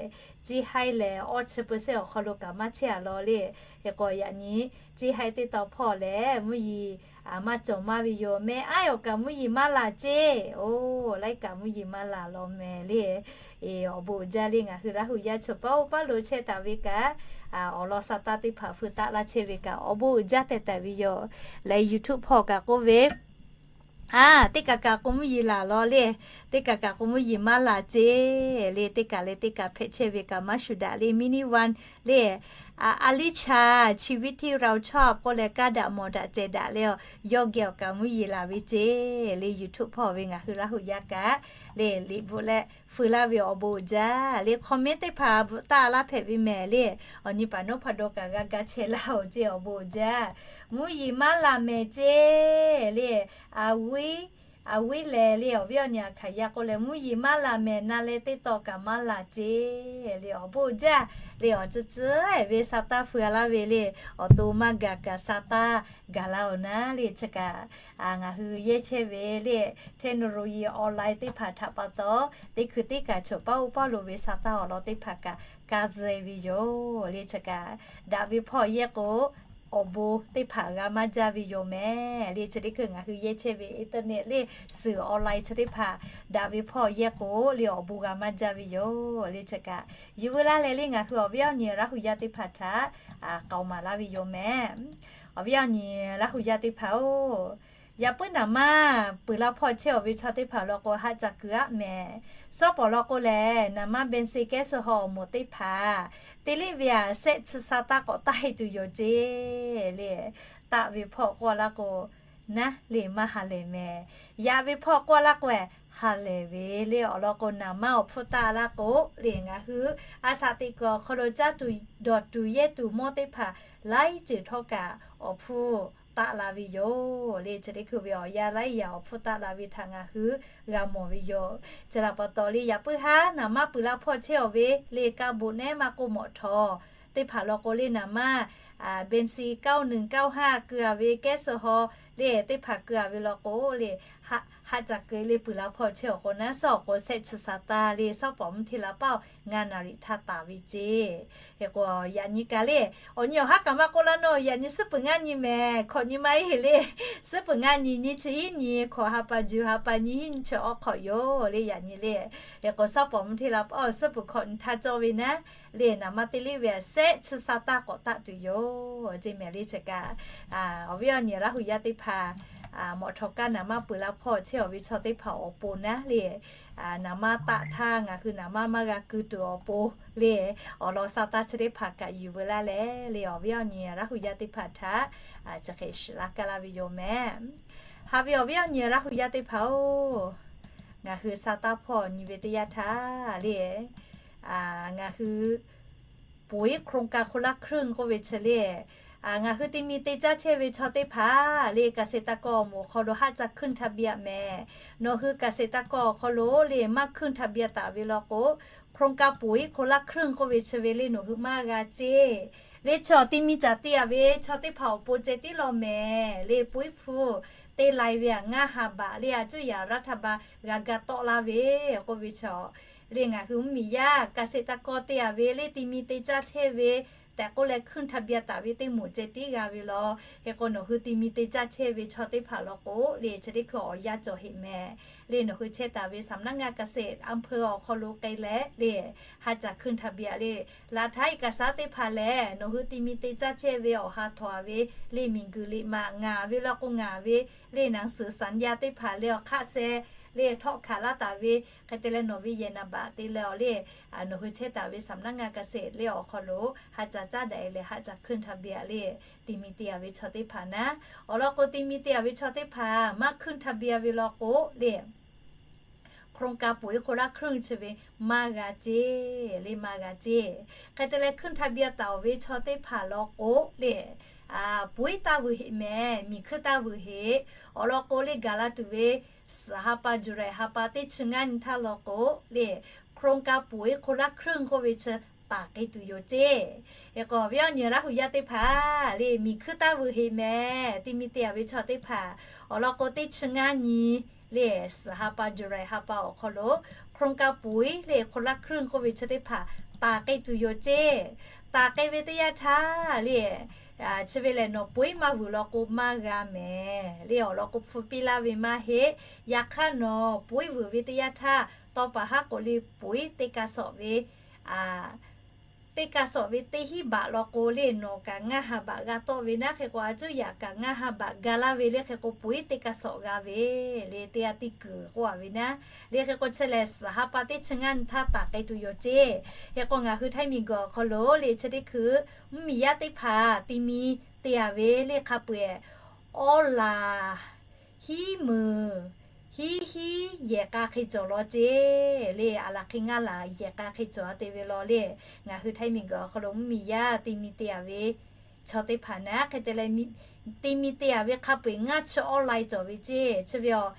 Chiang High lehˬ awˇ chi percent awˬ hk'aw lo kaꞈ maˇ chehˇ a law le. Hk'e k'o yaꞈ nyi Chiang High teˇ taw hpawˇ lehˬ mvuhˇ yeˬ maˇ cawˬ maˇ ve yoˬ mehˍ. Aˉ awˬ kaꞈ mvuhˇ yeˬ maˇ laˬ ceˇ. Oˇ laiˉ kaꞈ mvuhˇ yeˬ maˇ laˬ law mehˍ le. Awˬ bon uiˍ jaˇ le ngaˬ hui Laˇ huˍ yaˇ choˬ paˉ oˇ paˉ lo chehˇ taˍ ve kaꞈ awˬ lawn sa taˇ teˇ hpaˍ feu taˆ laˇ chehˇ ve kaꞈ awˬ bon uiˍ jaˇ tehꞈ tehꞈ ve yoˬ. Leh YouTube hpawˇ kaꞈ k'oˆ ve a teˇ kaˬ kaꞈ k'o mvuhˇ yeˬ laˬ law le. Teˇ kaˬ kaꞈ k'o mvuhˇ yeˬ maˇ laˬ ceˇ le. Teˇ kaˬ leh teˇ kaˬ hpehꞈ chehˇ ve kaꞈ maˇ shuˍ daꞈ le mini one le. A liˇ cha chi viˉ tiˇ เราชอบ k'oˆ leh kaˇ daꞈ mawˬ daꞈ ceh daꞈ le. Yawˇ geh awˬ kaꞈ mvuhˇ yeˬ laˬ ve ceˇ le. YouTube hpawˇ ve ngaˬ hui Laˇ huˍ yaˇ kaꞈ le liꞈ bvuhꞈ leh feu laˇ ve awˬ bon uiˍ jaˇ le. Comment teˇ hpaˍ bvuhꞈ taˆ laˇ hpehꞈ ve mehˍ le. Awˬ nyi paˍ nawˉ hpa daw kaꞈ g'a ga chehˇ laˇ-oˬ ceˇ awˬ bon uiˍ jaˇ. Mvuhˇ yeˬ maˇ laˬ mehˍ ceˇ le. A viˉ, a viˉ lehˬ le awˬ viˉ awˬ nyi a hkaˍ yaˇ k'oˆ leh mvuhˇ yeˬ maˇ laˬ mehˍ na leh teˇ taw kaꞈ maˇ laˬ ceˇ le awˬ bon uiˍ jaˇ. Le awˬ tcuh tcuh ve sa taˇ feu a laˇ ve le. Awˬ to maˇ gaˬ kaꞈ sa taˇ gaˬ laˇ-oˬ naˉ le chi kaꞈ ngaˬ hui yehˇ chehˇ ve le technology online teˇ hpaˍ htaꞈ pa taw teˇ hkui teˇ kaˬ choˬ paˉ oˇ paˉ lo ve sa taˇ awˬ lawn teˇ hpaˍ kaꞈ ka zuh ve yoˬ le chi kaꞈ daꞈ ve hpawˇ yehˇ k'o awˬ bon teˇ hpaˍ g'a maˇ jaˇ ve yoˬ mehˍ le. Chi teˇ hkui ngaˬ hui yehˇ chehˇ ve internet le suhˍ online chi teˇ hpaˍ daꞈ ve hpawˇ yehˇ k'o le awˬ bon g'a maˇ jaˇ ve yoˬ le chi kaꞈ yuˬ veu laˇ leh le ngaˬ hui awˬ viˉ awˬ nyi Laˇ huˍ yaˇ teˇ hpaˍ htaꞈ k'aoˍ maˍ laˇ ve yoˬ mehˍ. Awˬ viˉ awˬ nyi Laˇ huˍ yaˇ teˇ hpaˍ-oˬ, yaꞈ puiˉ naˍ maˇ peuˬ laˇ hpawˇ chehˇ-oˬ ve chaw teˇ hpaˍ law k'o haˆ ca kuiˬ aˆ mehˍ. Sawˉ pawˍ law k'o lehˬ naˍ maˇ เบนซิน แก๊สโซฮอล์ awˬ moˍ teˇ hpaˍ te liˇ ve aꞈ shehˆ chi sa taˇ k'awꞈ taˇ heˆ tuˬ yoˬ ceˇ le. Taˆ ve hpawˇ k'oˆ laˇ k'o naˉ le maˇ ha lehˬ mehˍ. Yaꞈ ve hpawˇ k'oˆ laˇ k'o, ha lehˬ ve le. Awˬ lawn k'o, naˍ manˇ awˬ hpfuhˇ taˆ laˇ k'o le, ngaˬ hui a shaꞈ teꞈ kuiˬ awˬ hk'aw lo caˇ tuˬ dawˬ tuˬ yehˇ tuˬ mawˇ teˇ hpaˍ laiˉ ceuˬ htawˇ kaꞈ awˬ hpfuhˇ taˆ la ve yoˬ le. Chi teˇ hkui ve awˬ yanˇ laiˉ yaꞈ awˬ hpfuhˇ taˆ la ve htaꞈ ngaˬ hui g'a mawˬ ve yoˬ. Chi htaꞈ pa taw le, yaꞈ puiˉ haˉ naˍ manˇ puiˍ la hpawˇ chehˇ awˬ ve le, ka boꞈ nehˉ maˇ k'oˆ mawꞈ htawˇ teˇ hpaˍ law k'o le, naˍ manˇ เบนซิน เก้าหนึ่งเก้าห้า keu a ve kehˉ suh haw le, teˇ hpaˍ keu a ve law k'o le, haˆ caꞈ keu le puiˍ la hpawˇ chehˇ awˬ k'o naˉ, suhˉ awˬ k'o shehˆ chi sa taˇ le, suhˉ paˍ mvuhˇ hteˇ la paˇ ngaˇ naˍ riˍ htaˇ taˍ ve ceˇ. Hk'e k'o, yaꞈ nyi kaꞈ le, awˬ nyi awˬ haˉ kaꞈ maˇ k'oˆ laˇ nawˬ, yaꞈ nyi suhˉ peuˬ ngaˇ nyi mehˍ, hkawꞈ nyi maˇ heˆ le. Suhˉ peuˬ ngaˇ nyi, nyi chi hiˉ nyi, hkawꞈ ha pa juˬ ha pa nyi hiˉ nyi chi awˬ hk'awꞈ yoˬ le, yaꞈ nyi le. Hk'e k'o, suhˉ paˍ mvuhˇ hteˇ la paˇ suhˉ peuˬ hkawꞈ nyi htaˇ cawˇ ve naˉ le, naˍ manˇ teˇ liˇ ve shehˆ chi sa taˇ k'awꞈ taˆ tuˬ yoˬ ceˇ mehˍ le. Chi kaꞈ awˬ viˉ awˬ nyi Laˇ huˍ yaˇ teˇ hpaˍ, mawꞈ htawꞈ kaˇ naˍ manˇ puiˍ la hpawˇ chehˇ awˬ ve chaw teˇ hpaˍ awˬ pon naˉ le, naˍ manˇ taˆ htaˇ ngaˬ hui naˍ manˇ maˇ g'a keu tuˬ awˬ pon le, awˬ lawn sa taˇ chi teˇ hpaˍ kaꞈ yuˬ veu laˇ leh le, awˬ viˉ awˬ nyi Laˇ huˍ yaˇ teˇ hpaˍ htaꞈ chi hk'e shiˍ laˇ kaˇ laˇ ve yoˬ mehˍ. Haꞈ ve awˬ viˉ awˬ nyi Laˇ huˍ yaˇ teˇ hpaˍ-oˬ, ngaˬ hui sa taˇ hpawˇ nyi ve teˇ yanˇ htaˇ le, ngaˬ hui ปุ๋ย โครงการคนละครึ่ง k'oˆ ve chi le, ngaˬ hui te mi te caˇ chehˇ ve chaw teˇ hpaˍ le, เกษตรกร awˬ moˍ awˬ hk'aw lo haˆ ca ขึ้นทะเบียน mehˍ. Nawˬ hui เกษตรกร awˬ hk'aw lo le maˇ ขึ้นทะเบียน taˍ ve law k'o, โครงการ ปุ๋ย คนละครึ่ง k'oˆ ve chi ve le nawˬ hui maˇ g'a ceˇ. Le chaw te mi caˍ te a ve chaw teˇ hpaˍ awˬ pon ceh tiˉ law mehˍ le, ปุ๋ย hpu te lai ve a ngaˇ ha baꞈ le, a cuˇ yaꞈ รัฐบาล g'a ga tawˆ laˇ ve k'oˆ ve chaw le, ngaˬ hui mvuhˇ miˬ yaˇ เกษตรกร te a ve le te mi te caˇ chehˇ ve tehꞈ k'oˆ leh ขึ้นทะเบียน taˍ ve teˇ moˍ ceh tiˉ g'a ve law. Hk'e k'o nawˬ hui te mi te caˇ chehˇ ve chaw teˇ hpaˍ law k'o le, chi teˇ hkui awˬ yanˇ cawˬ heꞈ mehˍ le, nawˬ hui chehˇ taˍ ve สำนักงานเกษตร อำเภอ awˬ hk'aw lo k'ai leh le, haˆ ca ขึ้นทะเบียน le, laꞈ htaˇ เอกสาร teˇ hpaˍ lehˬ nawˬ hui te mi te caˇ chehˇ ve awˬ ha htawnˍ a ve le, miˬguiˬ liꞈ maꞈ ngaˬ ve law k'o ngaˬ ve le, หนังสือสัญญา teˇ hpaˍ leh awˬ hk'aˆ seh le htawˆ hkanˍ laˇ taˍ ve, hk'e te leh nawˬ ve yehˬ naˍ baꞈ te leh awˬ le, nawˬ hui chehˇ taˍ ve สำนักงานเกษตร le awˬ hk'aw lo haˆ ca caˇ daꞈ e leh haˆ ca ขึ้นทะเบียน le, te mi te a ve chaw teˇ hpaˍ naˉ. Awˬ lawn k'o te mi te a ve chaw teˇ hpaˍ maˇ ขึ้นทะเบียน ve law k'o le, โครงการ ปุ๋ย คนละครึ่ง chi ve maˇ g'a ceˇ le, maˇ g'a ceˇ. Hk'e te leh ขึ้นทะเบียน taˍ awˬ ve chaw teˇ hpaˍ law k'o le, ปุ๋ย taˇ vuiˬ heꞈ mehˍ, miˬ hkuiˇ taˇ vuiˬ heꞈ. Awˬ lawn k'o le gaˬ la tuˬ ve suhˍ ha pa July ha pa teˇ chi ngaˇ nyi htaˇ law k'o le, โครงการ ปุ๋ย คนละครึ่ง k'oˆ ve chi taˍ k'ai tuˬ yoˬ ceˇ. Hk'e k'o awˬ viˉ awˬ nyi Laˇ huˍ yaˇ teˇ hpaˍ le, miˬ hkuiˇ taˇ vuiˬ heꞈ mehˍ, te mi te a ve chaw teˇ hpaˍ. Awˬ lawn k'o teˇ chi ngaˇ nyi le, suhˍ ha pa July ha pa awˬ hk'aw lo โครงการ ปุ๋ย le คนละครึ่ง k'oˆ ve chi teˇ hpaˍ taˍ k'ai tuˬ yoˬ ceˇ. Taˍ k'ai ve teˇ yanˇ htaˇ le, chi ve lehˬ nawˬ ปุ๋ย maˇ vuiˬ law k'o maˇ g'a mehˍ le. Awˬ lawn k'o hpu piˇ laˇ ve maˇ heˆ. Yaꞈ hk'aˇ nawˬ ปุ๋ย vuiˬ ve teˇ yanˇ htaˇ, tawˇ paˍ haˉ k'o le ปุ๋ย teˇ kaˇ sawꞈ ve teˇ kaˇ sawꞈ ve teˇ hinˉ baꞈ law k'o le nawˬ kaꞈ ngaˇ ha baꞈ g'a tawˆ ve naˉ. Hk'e k'o a cuˇ yaꞈ kaꞈ ngaˇ ha baꞈ ga laˇ ve le, hk'e k'o ปุ๋ย teˇ kaˇ sawꞈ g'a ve le, teˇ g'aˇ teˇ kuiˬ k'oˆ a ve naˉ. Le hk'e k'o chi lehˬ suhˍ ha pa teˇ chi ngaˇ nyi htaˇ taˍ k'ai tuˬ yoˬ ceˇ. Hk'e k'o ngaˬ hui Htaiˇ miˬguiˬ awˬ hk'aw lo le chi teˇ hkui mvuhˇ miˬ yaˇ teˇ hpaˍ te mi te a ve le hk'a peu-eˬ awˉ laˬ hiˉ meunˍ hiˉ hiˉ yehˬ k'a hk'e cawˬ law ceˇ le, a laˬ hk'e ngaˇ laˬ yehˬ k'a hk'e cawˬ a te ve law le. Ngaˬ hui Htaiˇ miˬguiˬ awˬ hk'aw lo mvuhˇ miˬ yaˇ te mi te a ve chaw teˇ hpaˍ naˉ hk'e te leh te mi te a ve hk'a peu-eˬ ngaˇ chi awˉ lai cawˬ ve ceˇ. Chi ve awˬ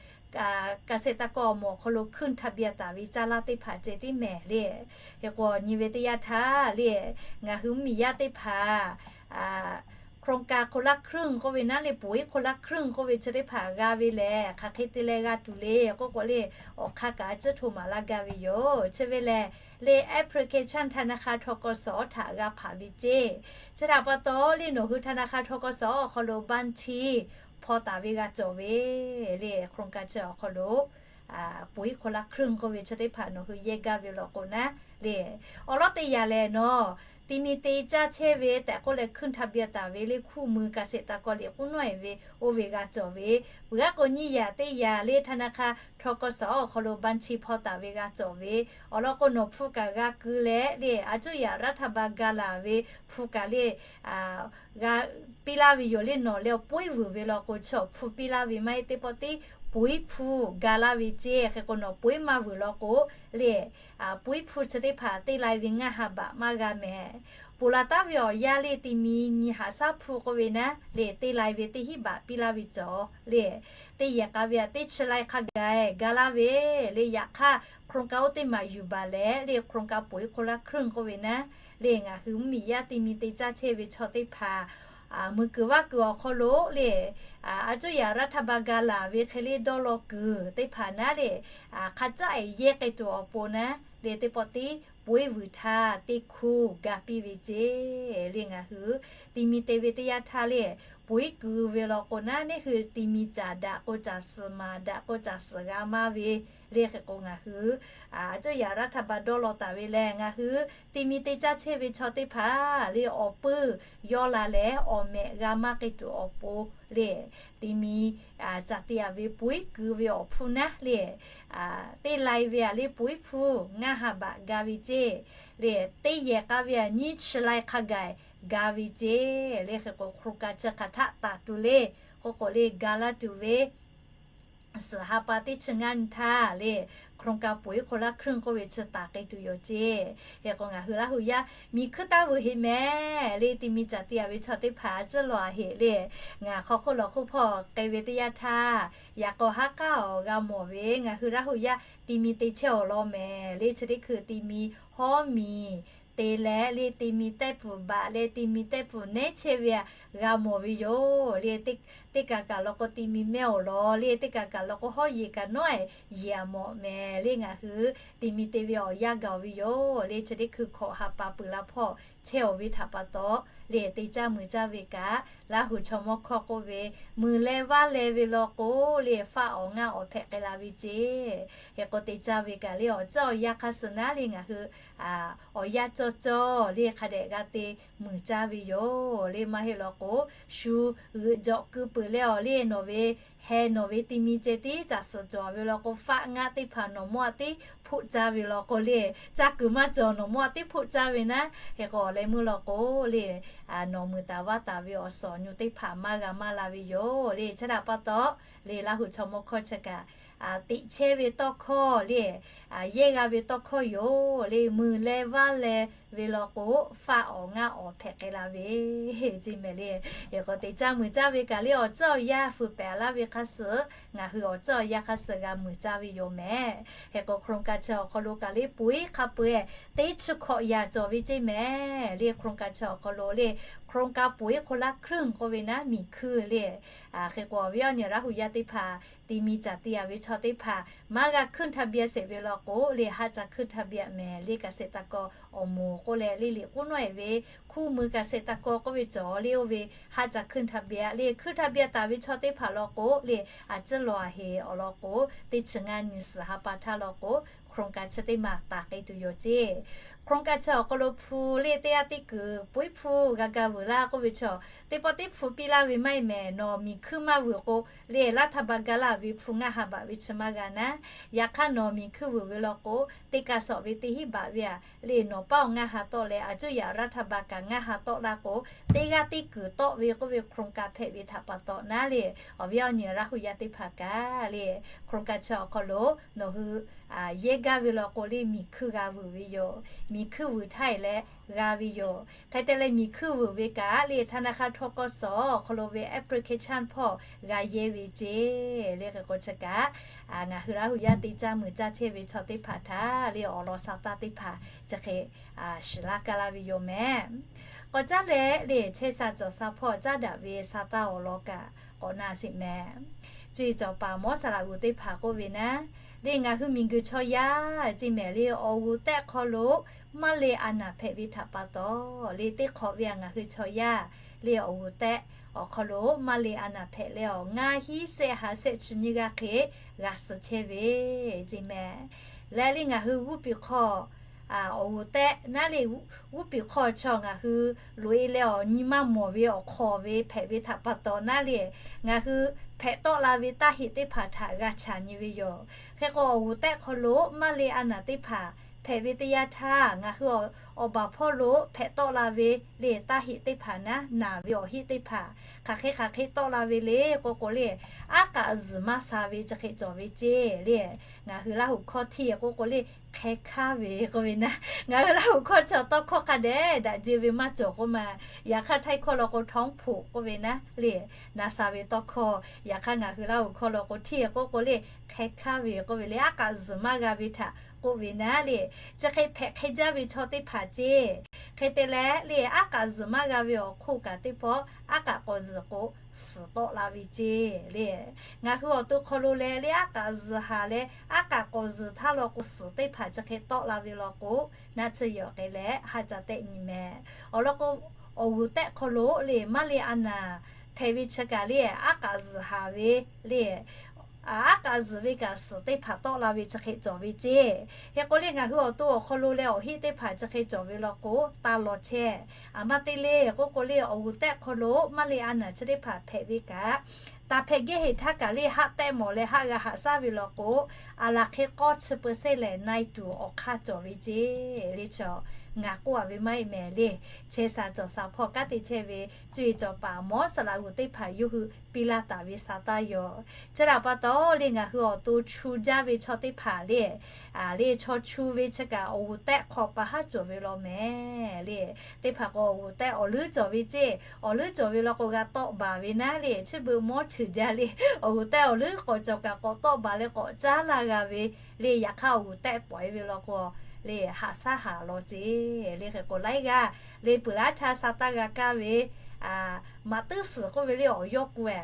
เกษตรกร awˬ moˍ awˬ hk'aw lo ขึ้นทะเบียน taˍ ve caˇ laˇ teˇ hpaˍ ceh tiˉ mehˍ le. Hk'e k'o nyi ve teˇ yanˇ htaˇ le, ngaˬ hui mvuhˇ miˬ yaˇ teˇ hpaˍ โครงการ คนละครึ่ง k'oˆ ve naˉ le, ปุ๋ย คนละครึ่ง k'oˆ ve chi teˇ hpaˍ g'a ve lehˬ hk'aˬ hk'e te leh g'a tuˬ le k'oˆ k'o le, awˬ hk'aˇ kaꞈ a ciˉ htoꞈ maˍ laˇ gaˇ ve yoˬ. Chi ve lehˬ le application ธนาคาร ทกส htaꞈ g'a hpanˍ ve ceˇ. Chi htaꞈ pa taw le nawˬ hui ธนาคาร ทกส awˬ hk'aw lo บัญชี hpaw taˍ ve g'a cawˬ ve le, โครงการ chi awˬ hk'aw lo ปุ๋ย คนละครึ่ง k'oˆ ve chi teˇ hpaˍ nawˬ hui yehˇ gaˇ ve law k'o naˉ le. Awˬ lawn teˇ yanˇ lehˬ nawˬ Ti mi te caˇ chehˇ ve tehꞈ k'oˆ leh ขึ้นทะเบียน taˍ ve le คู่มือเกษตรกร liꞈ k'oˆ nawˉ-e ve oˇ ve g'a cawˬ ve, peuˬ g'aˇ k'o nyiˇ yaꞈ teˇ yaꞈ le ธนาคาร ทกส awˬ hk'aw lo บัญชี hpaw taˍ ve g'a cawˬ ve, awˬ lawn k'o nawˬ hpu kaꞈ g'a keu leh le, a cuˇ yaꞈ รัฐบาล ga laˬ ve hpu kaꞈ le g'a piˇ laˇ ve yoˬ le. Nawˬ leh awˬ poiˉ vuiˬ ve law k'o chi awˬ hpu piˇ laˇ ve maˇ heˆ, teˇ pawˆ tiˉ poiˉ hpu ga laˇ ve ceˇ. Hk'e k'o nawˬ poiˉ maˇ vuiˬ law k'o le, poiˉ hpu chi teˇ hpaˍ teˇ lai ve ngaˇ ha baꞈ maˇ g'a mehˍ. Ponˬ laˬ taˉ ve awˬ yanˇ le ti mi nyi haꞈ shaˉ hpu k'oˆ ve naˉ le, teˇ lai ve teˇ hinˉ baꞈ piˇ laˇ ve cawˬ le. Teˇ yehˬ k'a ve aꞈ teˇ chi lai hk'a gaˬ ga laˇ ve le. Yaꞈ hk'aˇ โครงการ oˇ teˇ maˬ yuˬ baˬ leh le, โครงการ ปุ๋ยคนละครึ่ง k'oˆ ve naˉ le, ngaˬ hui mvuhˇmiˬ yaˇ ti mi te caˇ chehˇ ve chaw teˇ hpaˍ mui kuiˬ vaˇ kuiˬ awˬ hk'aw lo le, a cuˇ yaꞈ รัฐบาล ga laˬ ve hk'e le dawˇ law kuiˬ teˇ hpaˍ naˉ le, hk'a caˉ ehˍ yehˇ k'ai tuˬ awˬ pon naˉ le, teˇ pawˆ tiˉ poiˉ vuiˬ htaˇ teˇ hkuˇ ga piˇ ve ceˇ le. Ngaˬ hui ti mi te ve teˇ yanˇ htaˇ le, poiˉ keu ve law k'o naˉ, neˇ hui ti mi caˍ daꞈ k'o caˍ suhˍ maˍ, daꞈ k'o caˍ suhˍ g'a maˇ ve le. Hk'e k'o ngaˬ hui a cuˇ yaꞈ รัฐบาล dawˇ law taˍ ve lehˬ, ngaˬ hui ti mi te caˇ chehˇ ve chaw teˇ hpaˍ le awˬ puiˇ yawˇ la leh awˬ mehꞈ g'a maˇ k'ai tuˬ awˬ pon le, ti mi caˍ te aꞈ ve poiˉ keu ve awˬ hpu naˉ le, teˇ lai ve aꞈ le poiˉ hpu ngaˇ ha baꞈ ga ve ceˇ le, teˇ yehˬ k'a ve aꞈ nyiˇ chi lai hk'a gaˬ ga ve ceˇ le. Hk'e k'o โครงการ chi hk'aˬ htaˆ taˍ tuˬ le k'oˆ k'o le, ga laˇ tuˬ ve suhˍ ha pa teˇ chi ngaˇ nyi htaˇ le, โครงการ ปุ๋ยคนละครึ่ง k'oˆ ve chi taˍ k'ai tuˬ yoˬ ceˇ. Hk'e k'o ngaˬ hui Laˇ huˍ yaˇ miˬ hkuiˇ taˇ vuiˬ heꞈ mehˍ le, ti mi caˍ te aꞈ ve chaw teˇ hpaˍ a ciˉ lawˬ a heꞈ le, ngaˬ hk'aw hk'oˆ lawˬ hk'oˆ hpawˇ k'ai ve teˇ yanˇ htaˇ, yaꞈ k'aw haˉ k'aˉ awˬ g'a mawˬ ve ngaˬ hui Laˇ huˍ yaˇ ti mi te chehˇ awˬ lawn mehˍ le. Chi teˇ hkui ti mi hawˉ miˬ te leh le, ti mi tehˇ pfuhˍ baꞈ leh ti mi tehˇ pfuhˍ nehˉ chehˇ ve aꞈ g'a mawˬ ve yoˬ le. Teˇ kaꞈ kaꞈ law k'o ti mi mehˇ awˬ lawn le, teˇ kaꞈ kaꞈ law k'o hawˉ yeˬ kaꞈ nawˉ-e yeˬ aꞈ mawˬ mehˍ le. Ngaˬ hui ti mi te ve awˬ yanˇ gaˬ ve yoˬ le. Chi teˇ hkui hkawꞈ ha pa peuˬ la hpawˇ chehˇ awˬ ve htaꞈ pa taw le, te caˇ muiˬ caˇ ve kaꞈ Laˇ huˍ chaw mawˇ hkawˇ k'oˆ ve, muiˬ leh vaˇ leh ve law k'o le, faˆ awˬ ngaˇ awˬ hpehꞈ k'ai la ve ceˇ. Hk'e k'o te caˇ ve kaꞈ le, awˬ ceuˬ awˬ yanˇ hk'a suh naˉ le ngaˬ hui awˬ yanˇ cawˇ cawˇ le hk'a dehꞈ g'a te muiˬ caˇ ve yoˬ le. Maˇ heˆ law k'o, shu g'euꞈ jawꞈ keu peuˬ leh awˬ le nawˬ ve heh nawˬ ve ti mi ceh tiˉ caˬ suhˍ cawˬ ve law k'o, faˆ ngaˆ teˇ hpaˍ nawˬ mawˇ aꞈ tiˉ hpoˆ caˇ ve law k'o le, caˇ kuiˬ maˇ cawˬ nawˬ mawˇ aꞈ tiˉ hpoˆ caˇ ve naˉ. Hk'e k'o awˬ leh meuˇ law k'o le, nawˬ muiˬ taˍ vaˇ taˍ ve awˬ suhˍ awˬ nyu teˇ hpaˍ maˇ g'a maˇ la ve yoˬ le. Chi htaꞈ pa taw le, Laˇ huˍ chaw mawˇ hkawˇ chi kaꞈ teꞈ chehˇ ve tawˇ hkawˇ le, yehˇ g'a ve tawˇ hkawˇ yoˬ le. Muiˬ leh vaˇ leh ve law k'o, faˆ awˬ ngaˆ awˬ hpehꞈ k'ai la ve ceˇ mehˍ le. Hk'e k'o te caˇ muiˬ caˇ ve kaꞈ le, awˬ ceuˬ awˬ yanˇ fuiˍ pehˍ laˇ ve hk'a suh ngaˬ hui awˬ ceuˬ awˬ yanˇ hk'a suh g'a muiˬ caˇ ve yoˬ mehˍ. Hk'e k'o โครงการ chi awˬ hk'aw lo kaꞈ le poiˉ hk'a peu-eˬ teˇ chi hkawꞈ yaꞈ cawˬ ve ceˇ mehˍ le. โครงการ chi awˬ hk'aw lo le, โครงการ ปุ๋ยคนละครึ่ง k'oˆ ve naˉ miˬ hkuiˇ le, hk'e k'o awˬ viˉ awˬ nyi Laˇ huˍ yaˇ teˇ hpaˍ ti mi caˍ te aꞈ ve chaw teˇ hpaˍ maˇ g'a ขึ้นทะเบียน sheˍ ve law k'o le, haˆ ca ขึ้นทะเบียน mehˍ le. กเกษตรกร awˬ moˍ k'oˆ leh le liꞈ k'oˆ nawˉ-e ve คู่มือเกษตรกร k'oˆ ve cawˬ le, oˇ ve haˆ ca ขึ้นทะเบียน le. ขึ้นทะเบียน taˍ ve chaw teˇ hpaˍ law k'o le, a ciˉ lawˬ a heꞈ awˬ lawn k'o, teˇ chi ngaˇ nyi suhˍ ha pa htaˇ law k'o, โครงการ chi teˇ maˬ taˍ k'ai tuˬ yoˬ ceˇ. โครงการ chi awˬ hk'aw lo hpu le teˇ g'aˇ teˇ kuiˬ poiˉ hpu g'a ga vuiˬ laˇ k'oˆ ve chaw, teˇ pawˆ teˇ hpu piˇ laˇ ve maˇ heˆ mehˍ. Nawˬ miˬ hkuiˇ maˇ vuiˬ k'o le, รัฐบาล ga laˇ ve hpu ngaˇ ha baꞈ ve chi maˇ g'a naˉ. Yaꞈ hk'aˇ nawˬ miˬ hkuiˇ vuiˬ ve law k'o, teˇ kaˇ sawꞈ ve teˇ hinˉ baꞈ ve aꞈ le nawˬ paˉ awˬ ngaˇ ha tawˆ leh, a cuˇ yaꞈ รัฐบาล kaꞈ ngaˇ ha tawˆ laˇ k'o, teˇ g'aˇ teˇ kuiˬ tawˆ ve k'oˆ ve โครงการ hpehꞈ ve htaꞈ pa taw naˉ le, awˬ viˉ awˬ nyi Laˇ huˍ yaˇ teˇ hpaˍ kaꞈ le, โครงการ chi awˬ hk'aw lo nawˬ hui yehˇ gaˇ ve law k'o le, miˬ hkuiˇ g'a vuiˬ ve yoˬ. Miˬ hkuiˇ vuiˬ htaˇ e leh g'a ve yoˬ. Hk'e te leh miˬ hkuiˇ vuiˬ ve kaꞈ le, ธนาคาร ทกส awˬ hk'aw lo ve application hpawˇ g'a yehˇ ve ceˇ le. Hk'e k'o chi kaꞈ ngaˬ hui Laˇ huˍ yaˇ te caˇ muiˬ caˇ chehˇ ve chaw teˇ hpaˍ htaꞈ le awˬ lawn sa taˇ teˇ hpaˍ chi hk'e shiˍ laˇ kaˇ laˇ ve yoˬ mehˍ. K'awꞈ caˉ leh le chehˇ sha cawˬ sha hpawˇ caˉ daꞈ ve sa taˇ awˬ lawn kaꞈ k'awꞈ na sheˍ mehˍ. Cuˇ yiˍ cawˬ paˍ mawˇ saˍ laꞈ g'uˬ teˇ hpaˍ k'oˆ ve naˉ le, ngaˬ hui miˬ guiˬ chaw yaˇ ceˇ mehˍ le, awˬ g'uˬ tehˆ hk'aw lo maˇ le a naˍ hpehꞈ ve htaꞈ pa taw le, teˇ hk'awꞈ ve aꞈ ngaˬ hui chaw yaˇ le awˬ g'uˬ tehˆ awˬ hk'aw lo maˇ le a naˍ hpehꞈ leh awˬ ngaˇ hiˉ sehˆ ha sehˆ chi nyiˇ g'aˇ hk'e g'a suh chehˇ ve ceˇ mehˍ. Leh le ngaˬ hui g'uˇ piˍ hk'aw awˬ g'uˬ tehˆ naˉ le, g'uˇ piˍ hk'aw chaw ngaˬ hui loꞈ-e leh awˬ nyi maˇ mawˬ ve awˬ hk'awꞈ ve hpehꞈ ve htaꞈ pa taw naˉ le, ngaˬ hui hpehꞈ tawˆ la ve taˇ heꞈ teˇ hpaˍ htaꞈ g'a chaꞈ nyi ve yoˬ. Hk'e k'o, awˬ g'uˬ tehˆ hk'aw lo maˇ le a naˍ teˇ hpaˍ hpehꞈ ve teˇ yanˇ htaˇ, ngaˬ hui awˬ baˬ hpawˇ lo hpehꞈ tawˆ la ve le taˇ heꞈ teˇ hpaˍ naˉ naˍ ve awˬ heˆ teˇ hpaˍ hk'aˬ hk'e hk'aˬ hk'e tawˆ la ve le k'oˆ k'o le, aˉ k'aꞈ zuhˬ maˇ sha ve chi hk'e cawˬ ve ceˇ le. Ngaˬ hui Laˇ huˍ hkawˇ hteˇ k'oˆ k'o le, hk'e hkaˇ ve k'oˆ ve naˉ, ngaˬ hui Laˇ huˍ hkawˇ chi tawˇ hkawˇ hk'a dehꞈ daꞈ jehˇ ve maˇ cawˬ k'oˆ ma. Yaꞈ hk'aˇ, Htaiˇ hkawˇ law k'o ท้องผูก k'oˆ ve naˉ le, na sha ve tawˇ hkawˇ. Yaꞈ hk'aˇ, ngaˬ hui Laˇ huˍ hkawˇ law k'o hteˇ k'oˆ k'o le, hk'e hkaˇ ve k'oˆ ve le, aˉ k'aꞈ zuhˬ maˇ g'a ve htaꞈ k'oˆ ve naˉ le, chi hk'e hpehꞈ hk'e jaˇ ve chaw teˇ hpaˍ ceˇ. Hk'e te leh le, aˉ k'aꞈ zuhˬ maˇ g'a ve awˬ hk'oˆ kaꞈ teˇ pawˆ aˉ k'aꞈ k'awꞈ zuhˬ k'o suhˍ tawˆ la ve ceˇ le. Ngaˬ hui awˬ to hk'aw lo leh le, aˉ k'aꞈ zuhˬ haˍ leh aˉ k'aꞈ k'awꞈ zuhˬ htaˇ law k'o suhˍ teˇ hpaˍ chi hk'e tawˆ la ve law k'o, naˆ tsuhˇ yawˬ k'ai leh haˆ ca tehˆ nyi mehˍ. Awˬ lawn k'o, awˬ g'uˬ tehˆ hk'aw lo le maˇ le a naˍ hpehꞈ ve chi kaꞈ le, aˉ k'aꞈ zuhˬ haˍ ve le, aˉ k'aꞈ zuhˬ ve kaꞈ suhˍ teˇ hpaˍ tawˆ la ve chi hk'e cawˬ ve ceˇ. Hk'e k'o le, ngaˬ hui awˬ to awˬ hk'aw lo leh awˬ heˆ teˇ hpaˍ chi hk'e cawˬ ve law k'o, taˇ law chehˇ. Aˬ ma te le k'oˆ k'o le, awˬ g'uˬ tehˆ hk'aw lo maˇ le a naˍ chi teˇ hpaˍ hpehꞈ ve kaꞈ, taˍ hpehꞈ gehˇ heˍ htaˇ kaꞈ le haˆ tehˆ mawˬ leh haˆ g'a haꞈ shaˉ ve law k'o, aˬ laˬ hk'e k'awˇ chi เปอร์เซ็นต์ lehˬ ใน tuˬ awˬ hk'aˇ cawˬ ve ceˇ le. Chaw ngaˬ k'oˆ a ve maˇ heˆ mehˍ le. Chehˇ sha cawˬ sha hpawˇ kanˉ te chehˇ ve cuˇ yiˍ cawˬ paˍ mawˇ saˍ laꞈ g'uˬ teˇ hpaˍ yawˇ hui piˇ laˇ taˍ ve sa taˇ yoˬ. Chi htaꞈ pa taw le, ngaˬ hui awˬ to chu jaˇ ve chaw teˇ hpaˍ le, le chaw chu ve chi kaꞈ awˬ g'uˬ tehˆ hk'aw pa haˉ cawˬ ve law mehˍ le. Teˇ hpaˍ k'o awˬ g'uˬ tehˆ awˬ leuˉ cawˬ ve ceˇ. Awˬ leuˉ cawˬ ve law k'o g'a tawˆ baˬ ve naˉ le, chi beuꞈ mawˇ cheuˬ jaˇ le. Awˬ g'uˬ tehˆ awˬ leuˉ k'awꞈ cawˬ kaꞈ k'awꞈ tawˆ baˬ leh k'awꞈ caˉ laˇ g'a ve le. Yaꞈ hk'aˇ, awˬ g'uˬ tehˆ pawˍ-e ve law k'o le haꞈ shaˉ haꞈ law ceˇ le. Hk'e k'o laiˉ g'aˇ le peuˬ laˇ htaˇ sa taˇ g'a kaˇ ve maꞈ tuˉ suhˍ k'oˆ ve le awˬ yawˇ ku-e,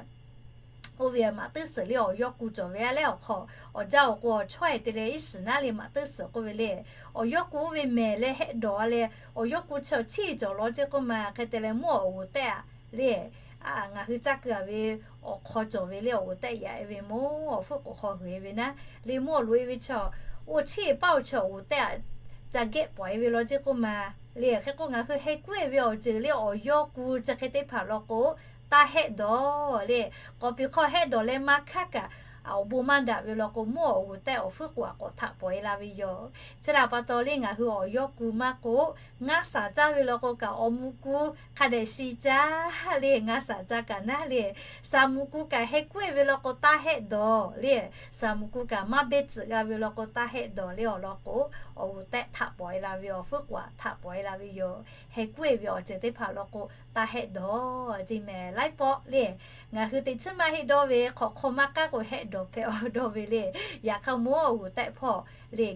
oˇ ve maꞈ tuˉ suhˍ le awˬ yawˇ ku cawˬ ve a leh awˬ hk'aw, awˬ jaˇ awˬ k'o awˬ chawˇ-e te leh iˉ shiˍ naˉ le maꞈ tuˉ suhˍ k'oˆ ve le, awˬ yawˇ ku oˇ ve mehˍ leh hehˆ dawˬ a leh, awˬ yawˇ ku chi awˬ chiˇ cawˬ law ceˇ k'oˆ ma. Hk'e te leh mvuhˇ awˬ g'uˬ tehˆ a le, ngaˬ hui caˇ keu a ve awˬ hk'aw cawˬ ve le awˬ g'uˬ tehˆ yaꞈ-e ve mawˇ awˬ fuiˉ k'oˍ hk'aw g'uiˬ-e ve naˉ le, mvuhˇ awˬ loꞈ-e ve chi awˬ chiˇ paˇ awˬ chi awˬ g'uˬ tehˆ a ca gehˆ pawˍ-e ve law ceˇ k'oˆ ma le. Hk'e k'o ngaˬ hui heh kuˉ-e ve awˬ ceuˬ le awˬ yawˇ ku chi hk'e teˇ hpaˍ law k'o, taˇ hehˆ dawˬ le. K'awꞈ piˍ hk'aw hehˆ dawˬ leh maˇ hkaˉ kaꞈ, awˬ bon maˇ daꞈ ve law k'o, mvuhˇ awˬ g'uˬ tehˆ awˬ fuiˉ k'oˍ a k'awꞈ htaꞈ pawˍ-e la ve yoˬ. Chi htaꞈ pa taw le ngaˬ hui awˬ yawˇ ku maˇ k'o, ngaˇ shaˍ caˇ ve law k'o kaꞈ awˬ muꞈ ku hk'a dehꞈ shi caˇ le. Ngaˇ shaˍ caˇ kaꞈ naˉ le, shaˍ muꞈ ku kaꞈ heh kuˉ-e ve law k'o taˇ hehˆ dawˬ le. Shaˍ muꞈ ku kaꞈ maˇ behˇ tcuhꞈ g'a ve law k'o taˇ hehˆ dawˬ le awˬ lawn k'o, awˬ g'uˬ tehˆ htaꞈ pawˍ-e la ve awˬ fuiˉ k'oˍ a htaꞈ pawˍ-e la ve yoˬ. Heh kuˉ-e ve awˬ ceuˬ teˇ hpaˍ law k'o taˇ hehˆ dawˬ ceˇ mehˍ. Laiˉ pawˆ le ngaˬ hui teꞈ chiˉ maˇ heˆ dawˇ ve hk'awꞈ hk'aw maˇ k'aˉ k'o hehˆ dawˬ hpehꞈ-aw dawˇ ve le. Yaꞈ hk'aˇ mvuhˇ awˬ g'uˬ tehˆ hpawˇ le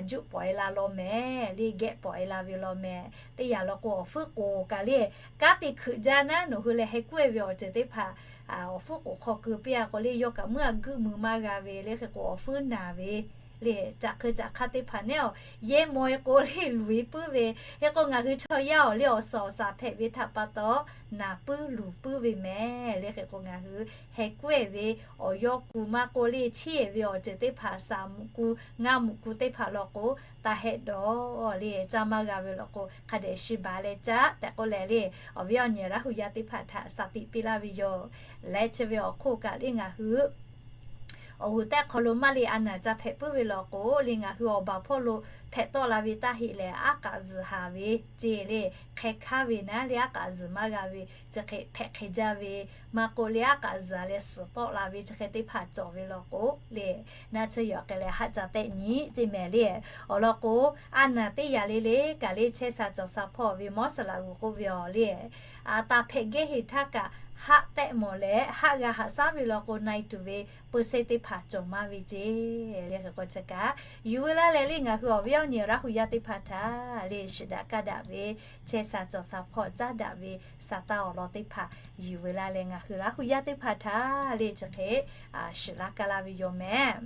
juˆ pawˍ-e la law mehˍ le, gehˆ pawˍ-e la ve law mehˍ. Teˇ yanˇ law k'o awˬ fuiˉ k'oˍ kaꞈ le kanˉ te hkeuꞈ jaˇ naˉ, nawˬ hui leh heh kuˉ-e ve awˬ ceuˬ teˇ hpaˍ awˬ fuiˉ k'oˍ hk'aw keu piˇ-a k'o le yawˇ kaꞈ meuˇ a guiˆ mui maˇ g'a ve le. Hk'e k'o awˬ fuiˉ naˬ ve le caꞈ hk'eu caꞈ hk'aˇ teˇ hpaˍ neˉ-aw, yehˇ maw-e k'o le luˬ-e puiˉ ve. Hk'e k'o ngaˬ hui chaw yaˇ awˬ le awˬ suhˍ awˬ shaˍ hpehꞈ ve htaꞈ pa taw, naˬ puiˉ luˬ puiˉ ve mehˍ le. Hk'e k'o ngaˬ hui heh kuˉ-e ve awˬ yawˇ ku maˇ k'o le chiˇ-e ve awˬ ceuˬ teˇ hpaˍ shaˍ muꞈ ku, ngaˇ muꞈ ku teˇ hpaˍ law k'o taˇ hehˆ dawˬ le. Caˇ maˇ g'a ve law k'o hk'a dehꞈ shi baˬ leh caˇ tehꞈ k'oˆ leh le, awˬ viˉ awˬ nyi Laˇ huˍ yaˇ teˇ hpaˍ htaꞈ shaˍ tiꞈ piˇ laˇ ve yoˬ. Leh chi ve awˬ hk'oˆ kaꞈ le ngaˬ hui awˬ g'uˬ tehˆ hk'aw lo maˇ le a naˍ ca hpehꞈ puiˉ ve law k'o le ngaˬ hui awˬ baˬ hpawˇ lo hpehꞈ tawˆ la ve taˇ heꞈ lehˬ aˉ k'aꞈ zuhˬ haˍ ve ceˇ le. Hk'e hkaˇ ve naˉ le aˉ k'aꞈ zuhˬ maˇ g'a ve chi hk'e hpehꞈ hk'e jaˇ ve maˇ k'o le aˉ k'aꞈ zuhˬ leh suhˍ tawˆ la ve chi hk'e teˇ hpaˍ cawˬ ve law k'o le, naˆ tsuhˇ yawˬ k'ai leh haˆ ca tehˆ nyi ceˇ mehˍ le. Awˬ lawn k'o, a naˍ teˇ yanˇ le le kaꞈ le chehˇ sha cawˬ sha hpawˇ ve mawˇ saˍ laꞈ g'uˬ k'oˆ ve awˬ le, a taˍ hpehꞈ gehˇ heˍ htaˇ kaꞈ haˆ tehˆ mawˬ leh haˆ g'a haꞈ shaˉ ve law k'o na-e tuˬ ve เปอร์เซ็นต์ teˇ hpaˍ cawˬ maˇ ve ceˇ le. Hk'e k'o chi kaꞈ yuˬ veu laˇ leh le ngaˬ hui awˬ viˉ awˬ nyi Laˇ huˍ yaˇ teˇ hpaˍ htaꞈ le shiˍ daꞈ kaˇ daꞈ ve chehˇ sha cawˬ sha hpawˇ caˉ daꞈ ve sa taˇ awˬ lawn teˇ hpaˍ yuˬ veu laˇ leh ngaˬ hui Laˇ huˍ yaˇ teˇ hpaˍ htaꞈ le chi hk'e shiˍ laˇ kaˇ laˇ ve yoˬ mehˍ.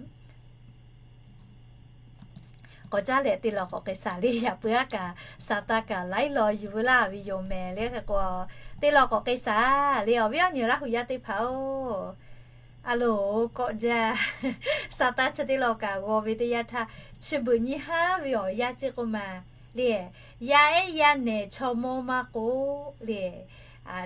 K'awꞈ caˉ leh teˇ law k'awꞈ k'ai shaˍ le yaꞈ pui aˉ kaꞈ sa taˇ kaꞈ laiˉ law yuˬ veu laˇ ve yoˬ mehˍ le. Hk'e k'o teˇ law k'awꞈ k'ai shaˍ le awˬ viˉ awˬ nyi Laˇ huˍ yaˇ teˇ hpaˍ-oˬ, A loˍ, kawˆ jaˇ. Saˍtanˍ chi teˇ law kaꞈ g'aw ve teˇ yanˇ htaˇ, chi beuꞈ nyi haˉ ve awˬ yanˇ ceˇ k'oˆ ma le. Yaˇ ehˉ yaˇ nehˬ chaw mawˇ maˇ k'oˆ le,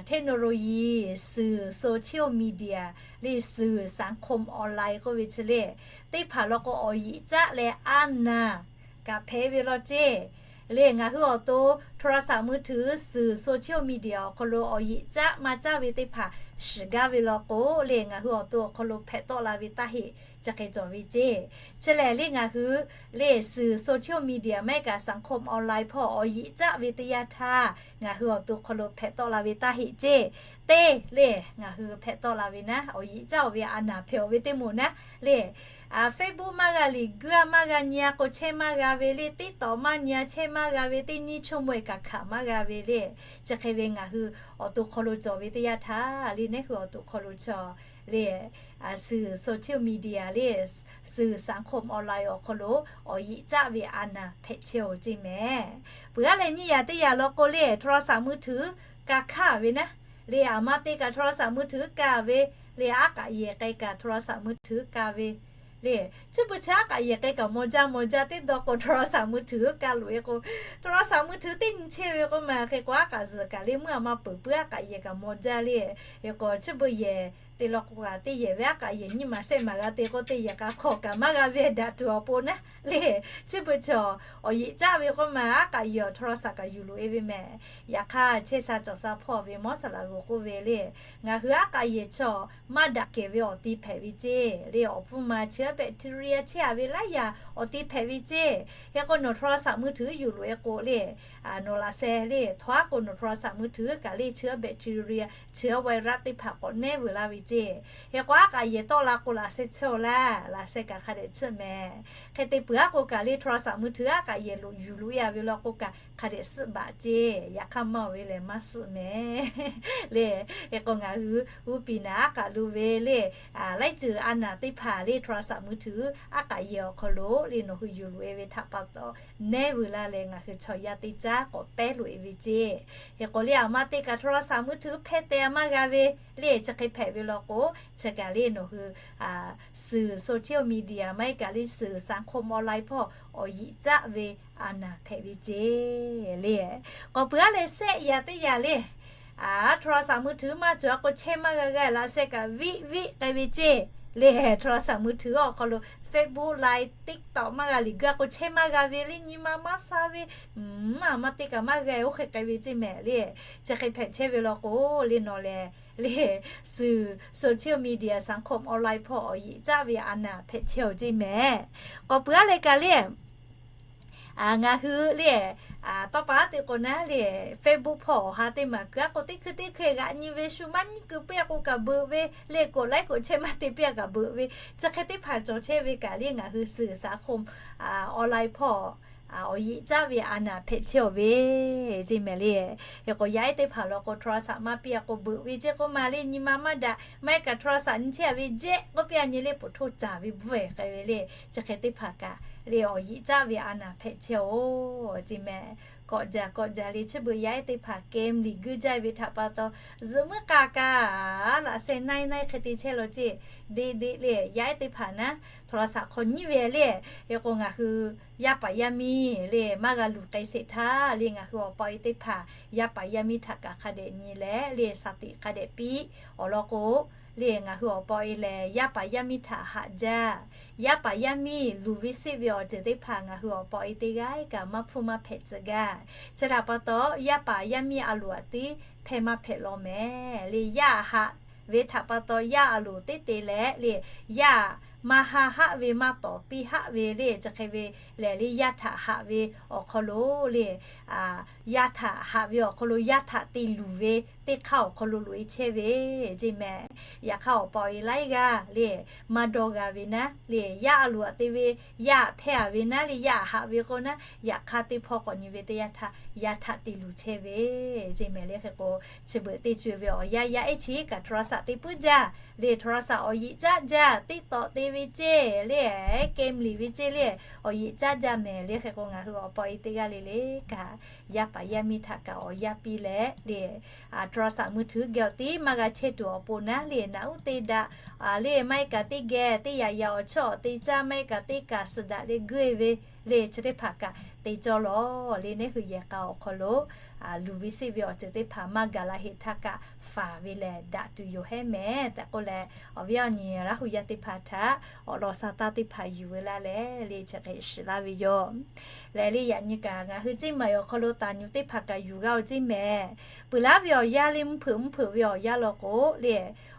technology, สื่อ social media le, สื่อสังคมออนไลน์ k'oˆ ve chi le, teˇ hpaˍ law k'o awˬ yiꞈ caˆ leh a naˍ kaꞈ hpehꞈ ve law ceˇ. Le ngaˬ hui awˬ to โทรศัพท์มือถือ สื่อ social media awˬ hk'aw lo awˬ yiꞈ caˆ maˇ caˆ ve teˇ hpaˍ shiˍ gaˇ ve law k'o le, ngaˬ hui awˬ to awˬ hk'aw lo hpehꞈ tawˆ la ve taˇ heˆ, chi hk'e cawˬ ve ceˇ. Chi lehˬ le ngaˬ hui le สื่อ social media maˇ heˆ kaꞈ สังคมออนไลน์ hpawˇ awˬ yiꞈ caˆ ve teˇ yanˇ htaˇ, ngaˬ hui awˬ to hk'aw lo hpehꞈ tawˆ la ve taˇ heˆ ceˇ. Teˇ le ngaˬ hui hpehꞈ tawˆ la ve naˉ, awˬ yiꞈ caˆ-oˬ ve a naˍ hpehꞈ-oˬ ve teˇ moˍ naˉ le, Facebook maˇ g'a liꞈ guˇ-a maˇ g'a nyi-a k'o chehˇ maˇ g'a ve le, TikTok maˇ nyi-a chehˇ maˇ g'a ve, teˇ nyiˇ ชั่วโมง kaꞈ hkanˍ maˇ g'a ve le. Chi hk'e ve ngaˬ hui awˬ to hk'aw lo cawˬ ve teˇ yanˇ htaˇ le, naˉ hui awˬ to hk'aw lo cawˬ le, สื่อ social media le, สื่อสังคมออนไลน์ awˬ hk'aw lo awˬ yiꞈ caˆ ve a naˍ hpehꞈ chehˇ-oˬ ceˇ mehˍ. Peuˬ aˉ leh nyiˇ yaꞈ teˇ yaꞈ law k'o le, โทรศัพท์มือถือ ka hkaˇ ve naˉ le, aˬ ma te kaꞈ โทรศัพท์มือถือ ka ve le, aˉ k'aꞈ yehˬ k'ai kaꞈ โทรศัพท์มือถือ ka ve le. Chi beuꞈ chi aˉ k'aꞈ yehˬ k'ai kaꞈ mawˬ jaˇ mawˬ jaˇ, teˇ dawˇ k'o โทรศัพท์มือถือ ka loꞈ-e k'o, โทรศัพท์มือถือ teˇ nyi chehˇ ve k'oˆ ma hk'e k'o, aˉ k'aꞈ zuhˬ kaꞈ le meuˇ aˬ ma peuˬ puiˉ aˉ k'aꞈ yehˬ kaꞈ mawˬ jaˇ le. Hk'e k'o chi beuꞈ yehˬ te law k'o kaꞈ teˇ yehˬ ve aˉ k'aꞈ yehˬ nyiˇ maˬ shehˆ maˬ g'a te k'o, teˇ yehˬ k'a hk'aw kaꞈ maˇ g'a ve daꞈ tuˬ awˬ pon naˉ le. Chi beuꞈ chi awˬ yiꞈ caˆ ve k'oˆ ma aˉ k'aꞈ yehˬ awˬ โทรศัพท์ kaꞈ yuˬ loꞈ-e ve mehˍ. Yaꞈ hk'aˇ chehˇ sha cawˬ sha hpawˇ ve mawˇ saˍ laꞈ g'oˍ k'oˆ ve le, ngaˬ hui aˉ k'aꞈ yehˬ chi maˇ daꞈ kehˬ ve awˬ ti hpehꞈ ve ceˇ le, awˬ pfuhˇ ma chi bacteria chehˇ-a ve laiˉ yaꞈ awˬ ti hpehꞈ ve ceˇ. Hk'e k'o nawˬ โทรศัพท์มือถือ yuˬ loꞈ-e k'o le, nawˬ laꞈ sheh le htaw aˉ k'o nawˬ โทรศัพท์มือถือ kaꞈ le chi bacteria, chi virus teˇ hpaˍ k'awꞈ nehˉ veuˬ laˇ ve ceˇ. Hk'e k'o aˉ k'aꞈ yehˬ tawˆ la k'o laꞈ sheh chehˇ-oˬ laˇ, laꞈ sheh kaꞈ hk'a dehꞈ tsuhˆ mehˍ. Hk'e te peuˬ aˉ k'o kaꞈ le โทรศัพท์มือถือ aˉ k'aꞈ yehˬ loꞈ yuˬ loꞈ-e-a ve law k'o kaꞈ hk'a dehꞈ suhˆ baꞈ ceˇ. Yaꞈ hk'aˇ maˇ-oˬ ve lehˬ maˇ suhˆ mehˍ le. Hk'e k'o ngaˬ hui g'uˇ piˍ naˍ aˉ k'aꞈ lo ve le, laiˉ ceuˬ a naˍ teˇ hpaˍ le โทรศัพท์มือถือ aˉ k'aꞈ yehˬ awˬ hk'aw lo le nawˬ hui yuˬ loꞈ-e ve htaꞈ pa taw, nehˉ veuˬ laˇ leh ngaˬ hui chaw yaˇ teˇ caˉ k'awꞈ pehˉ loꞈ-e ve ceˇ. Hk'e k'o le aˬ ma te kaꞈ โทรศัพท์มือถือ hpehˇ teh-a maˇ g'a ve le, chi hk'e hpehꞈ ve law k'o, chi kaꞈ le nawˬ hui สื่อ social media maˇ heˆ kaꞈ le สื่อสังคมออนไลน์ hpawˇ awˬ yiꞈ caˆ ve a naˍ hpehꞈ ve ceˇ le. K'awꞈ peuˬ aˉ leh shehˆ yaꞈ teˇ yaꞈ le, โทรศัพท์มือถือ maˇ cawˬ-a k'o chehˇ maˇ g'a g'a laꞈ sheh kaꞈ viˆ viˆ k'ai ve ceˇ le. โทรศัพท์มือถือ awˬ hk'aw lo Facebook, Line, TikTok maˇ g'a liꞈ guˇ-a k'o chehˇ maˇ g'a ve le, nyi ma maˇ sha ve, aˬ ma te kaꞈ maˇ g'a-e oˇ hk'e k'ai ve ceˇ mehˍ le. Chi hk'e hpehꞈ chehˇ ve law k'o le nawˬ lehˬ le สื่อ social media สังคมออนไลน์ hpawˇ awˬ yiꞈ caˆ ve a naˍ hpehꞈ chehˇ-oˬ ceˇ mehˍ. K'awꞈ peuˬ aˉ leh kaꞈ le ngaˬ hui le tawˇ pa aˉ te k'o naˉ le Facebook hpawˇ awˬ ha teˇ maˬ kuiˬ aˉ k'o teˇ hkui teˇ hkui g'aꞈ nyi ve shu maˇ nyiˇ keu piˇ-a k'o kaꞈ beuꞈ ve le, กดไลค์ กดแชร์ maˇ te piˇ-a kaꞈ beuꞈ ve, chi hk'e teˇ hpaˍ cawˬ chehˇ ve kaꞈ le ngaˬ hui สื่อสังคม ออนไลน์ hpawˇ awˬ yiꞈ caˆ ve a naˍ hpehꞈ chehˇ-oˬ ve ceˇ mehˍ le. Hk'e k'o yaˇ ehˉ teˇ hpaˍ law k'o โทรศัพท์ maˇ piˇ-a k'o beuꞈ ve ceˇ k'oˆ ma le, nyi ma maˇ daꞈ, maˇ heˆ kaꞈ โทรศัพท์ nyi chehˇ-a ve jehˆ k'oˆ piˇ-a nyi le, poˬ htoˇ caˍ ve bvuhˇ-ehˍ k'ai ve le, chi hk'e teˇ hpaˍ kaꞈ le awˬ yiꞈ caˆ ve a naˍ hpehꞈ chehˇ-oˬ ceˇ mehˍ. Kawˆ jaˬ kawˆ jaˬ le chi beuꞈ yaˇ ehˉ teˇ hpaˍ game liꞈ guˇ jaˇ ve htaꞈ pa taw, zuhꞈ muiˉ k'a kaꞈ laꞈ sheh naiˉ naiˉ hk'e te chehˇ law ceˇ. Deꞈ deꞈ le yaˇ ehˉ teˇ hpaˍ naˉ โทรศัพท์ hk'aw nyiˉ ve le. Hk'e k'o ngaˬ hui yaˇ paˍ yaˇ miˇ le maˇ g'a luˬ k'ai sheˍ htaˇ le ngaˬ hui awˬ pa awˬ e teˇ hpaˍ yaˇ paˍ yaˇ miˇ htaꞈ kaꞈ hk'a dehꞈ nyi leh le สติ hk'a dehꞈ piˇ awˬ lawn k'o le ngaˬ hui awˬ pa awˬ e lehˬ yaˇ paˍ yaˇ miˇ htaꞈ haꞈ jaˇ. Yaˇ paˍ yaˇ miˇ luˬ ve sheˆ ve awˬ ceuˬ teˇ hpaˍ ngaˬ hui awˬ pa awˬ e teˇ g'aˇ kaꞈ maˇ hpfuhˇ maˇ hpehꞈ tcuh gaˇ. Chi htaꞈ pa taw yaˇ paˍ yaˇ miˇ a loˍ aꞈ tiˉ hpehˇ maˇ hpehꞈ law mehˍ le. Yaˇ haꞈ ve htaꞈ pa taw yaˇ a loˍ teˇ te leh le, yaˇ maˇ ha haˆ ve maˇ tawˍ piˇ haˆ ve le, chi hk'e ve lehˬ le yaˇ htaꞈ haꞈ ve awˬ hk'aw lo le, yaˇ htaꞈ haꞈ ve awˬ hk'aw lo yaˇ htaꞈ te luˬ ve teˇ hk'aˇ awˬ hk'aw lo loꞈ-e chehˇ ve ceˇ mehˍ. Yaꞈ hk'aˇ awˬ pa awˬ e laiˉ g'aˇ le maˇ dawˇ g'a ve naˉ le, yaˇ a loˍ aꞈ te ve yaˇ hpehˇ-a ve naˉ le, yaˇ haꞈ ve k'o naˉ, yaꞈ hk'aˇ teˇ hpawˇ k'awꞈ nyi ve teˇ yanˇ htaˇ yaˇ htaꞈ te luˬ chehˇ ve ceˇ mehˍ le. Hk'e k'o chi beuꞈ teˇ co-e ve awˬ yanˇ yaˇ ehˉ chi kaꞈ โทรศัพท์ te puiˉ jaˇ le, โทรศัพท์ awˬ yiꞈ caˆ jaˇ, TikTok te ve ceˇ le, game liꞈ ve ceˇ le, awˬ yeꞈ caˇ jaˇ mehˍ le. Hk'e k'o ngaˬ hui awˬ pa awˬ e teˇ g'aˇ le le kaꞈ, yaˇ paˍ yaˇ miˇ htaꞈ kaꞈ awˬ yanˇ piˇ leh le, โทรศัพท์มือถือ geh awˬ tiˉ maˇ g'a chehˇ tuˬ awˬ pon naˉ le, naꞈ uˉ te daꞈ le, maˇ heˆ kaꞈ teˇ geh teˇ yaꞈ yaꞈ awˬ chawˇ awˬ te caˇ, maˇ heˆ kaꞈ teˇ kaꞈ suhˍ daꞈ le geuˆ-e ve le, chi teˇ hpaˍ kaꞈ te cawˇ lawˬ le. Neˉ hui yehˬ k'a awˬ hk'aw lo luˬ ve seˆ ve awˬ ceuˬ teˇ hpaˍ maˇ gaˬ la heˆ htaˇ kaꞈ faˍ ve lehˬ daꞈ tuˬ yoˬ hehˉ mehˍ tehꞈ k'oˆ leh, awˬ viˉ awˬ nyi Laˇ hu yaˇ teˇ hpaˍ htaꞈ awˬ lawn sa taˇ teˇ hpaˍ yuˬ ve laˇ leh le, chi hk'e shiˍ laˇ ve yoˬ. Lehˬ le, yaꞈ nyi kaꞈ ngaˬ hui ceˇ maˬ awˬ hk'aw lo taˍ nyuˬ teˇ hpaˍ kaꞈ yuˬ g'a-oˬ ceˇ mehˍ. Peuˬ laˉ ve awˬ yanˇ le, mvuhˇ hpeuꞈ mvuhˇ hpeuꞈ ve awˬ yanˇ law k'o le,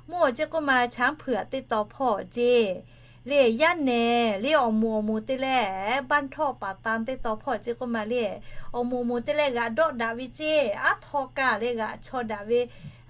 mvuhˇ awˬ ceˇ k'oˆ ma, chaˉ hpeuꞈ teˇ taw hpawˇ ceˇ le, yaˇ nehˬ le awˬ moˍ awˬ moˍ te leh baˆ htawˆ paˍ tan teˇ taw hpawˇ ceˇ k'oˆ ma le, awˬ moˍ awˬ moˍ te leh g'aꞈ dawˆ daꞈ ve ceˇ, aˉ htaw kaꞈ le g'aꞈ chaw daꞈ ve,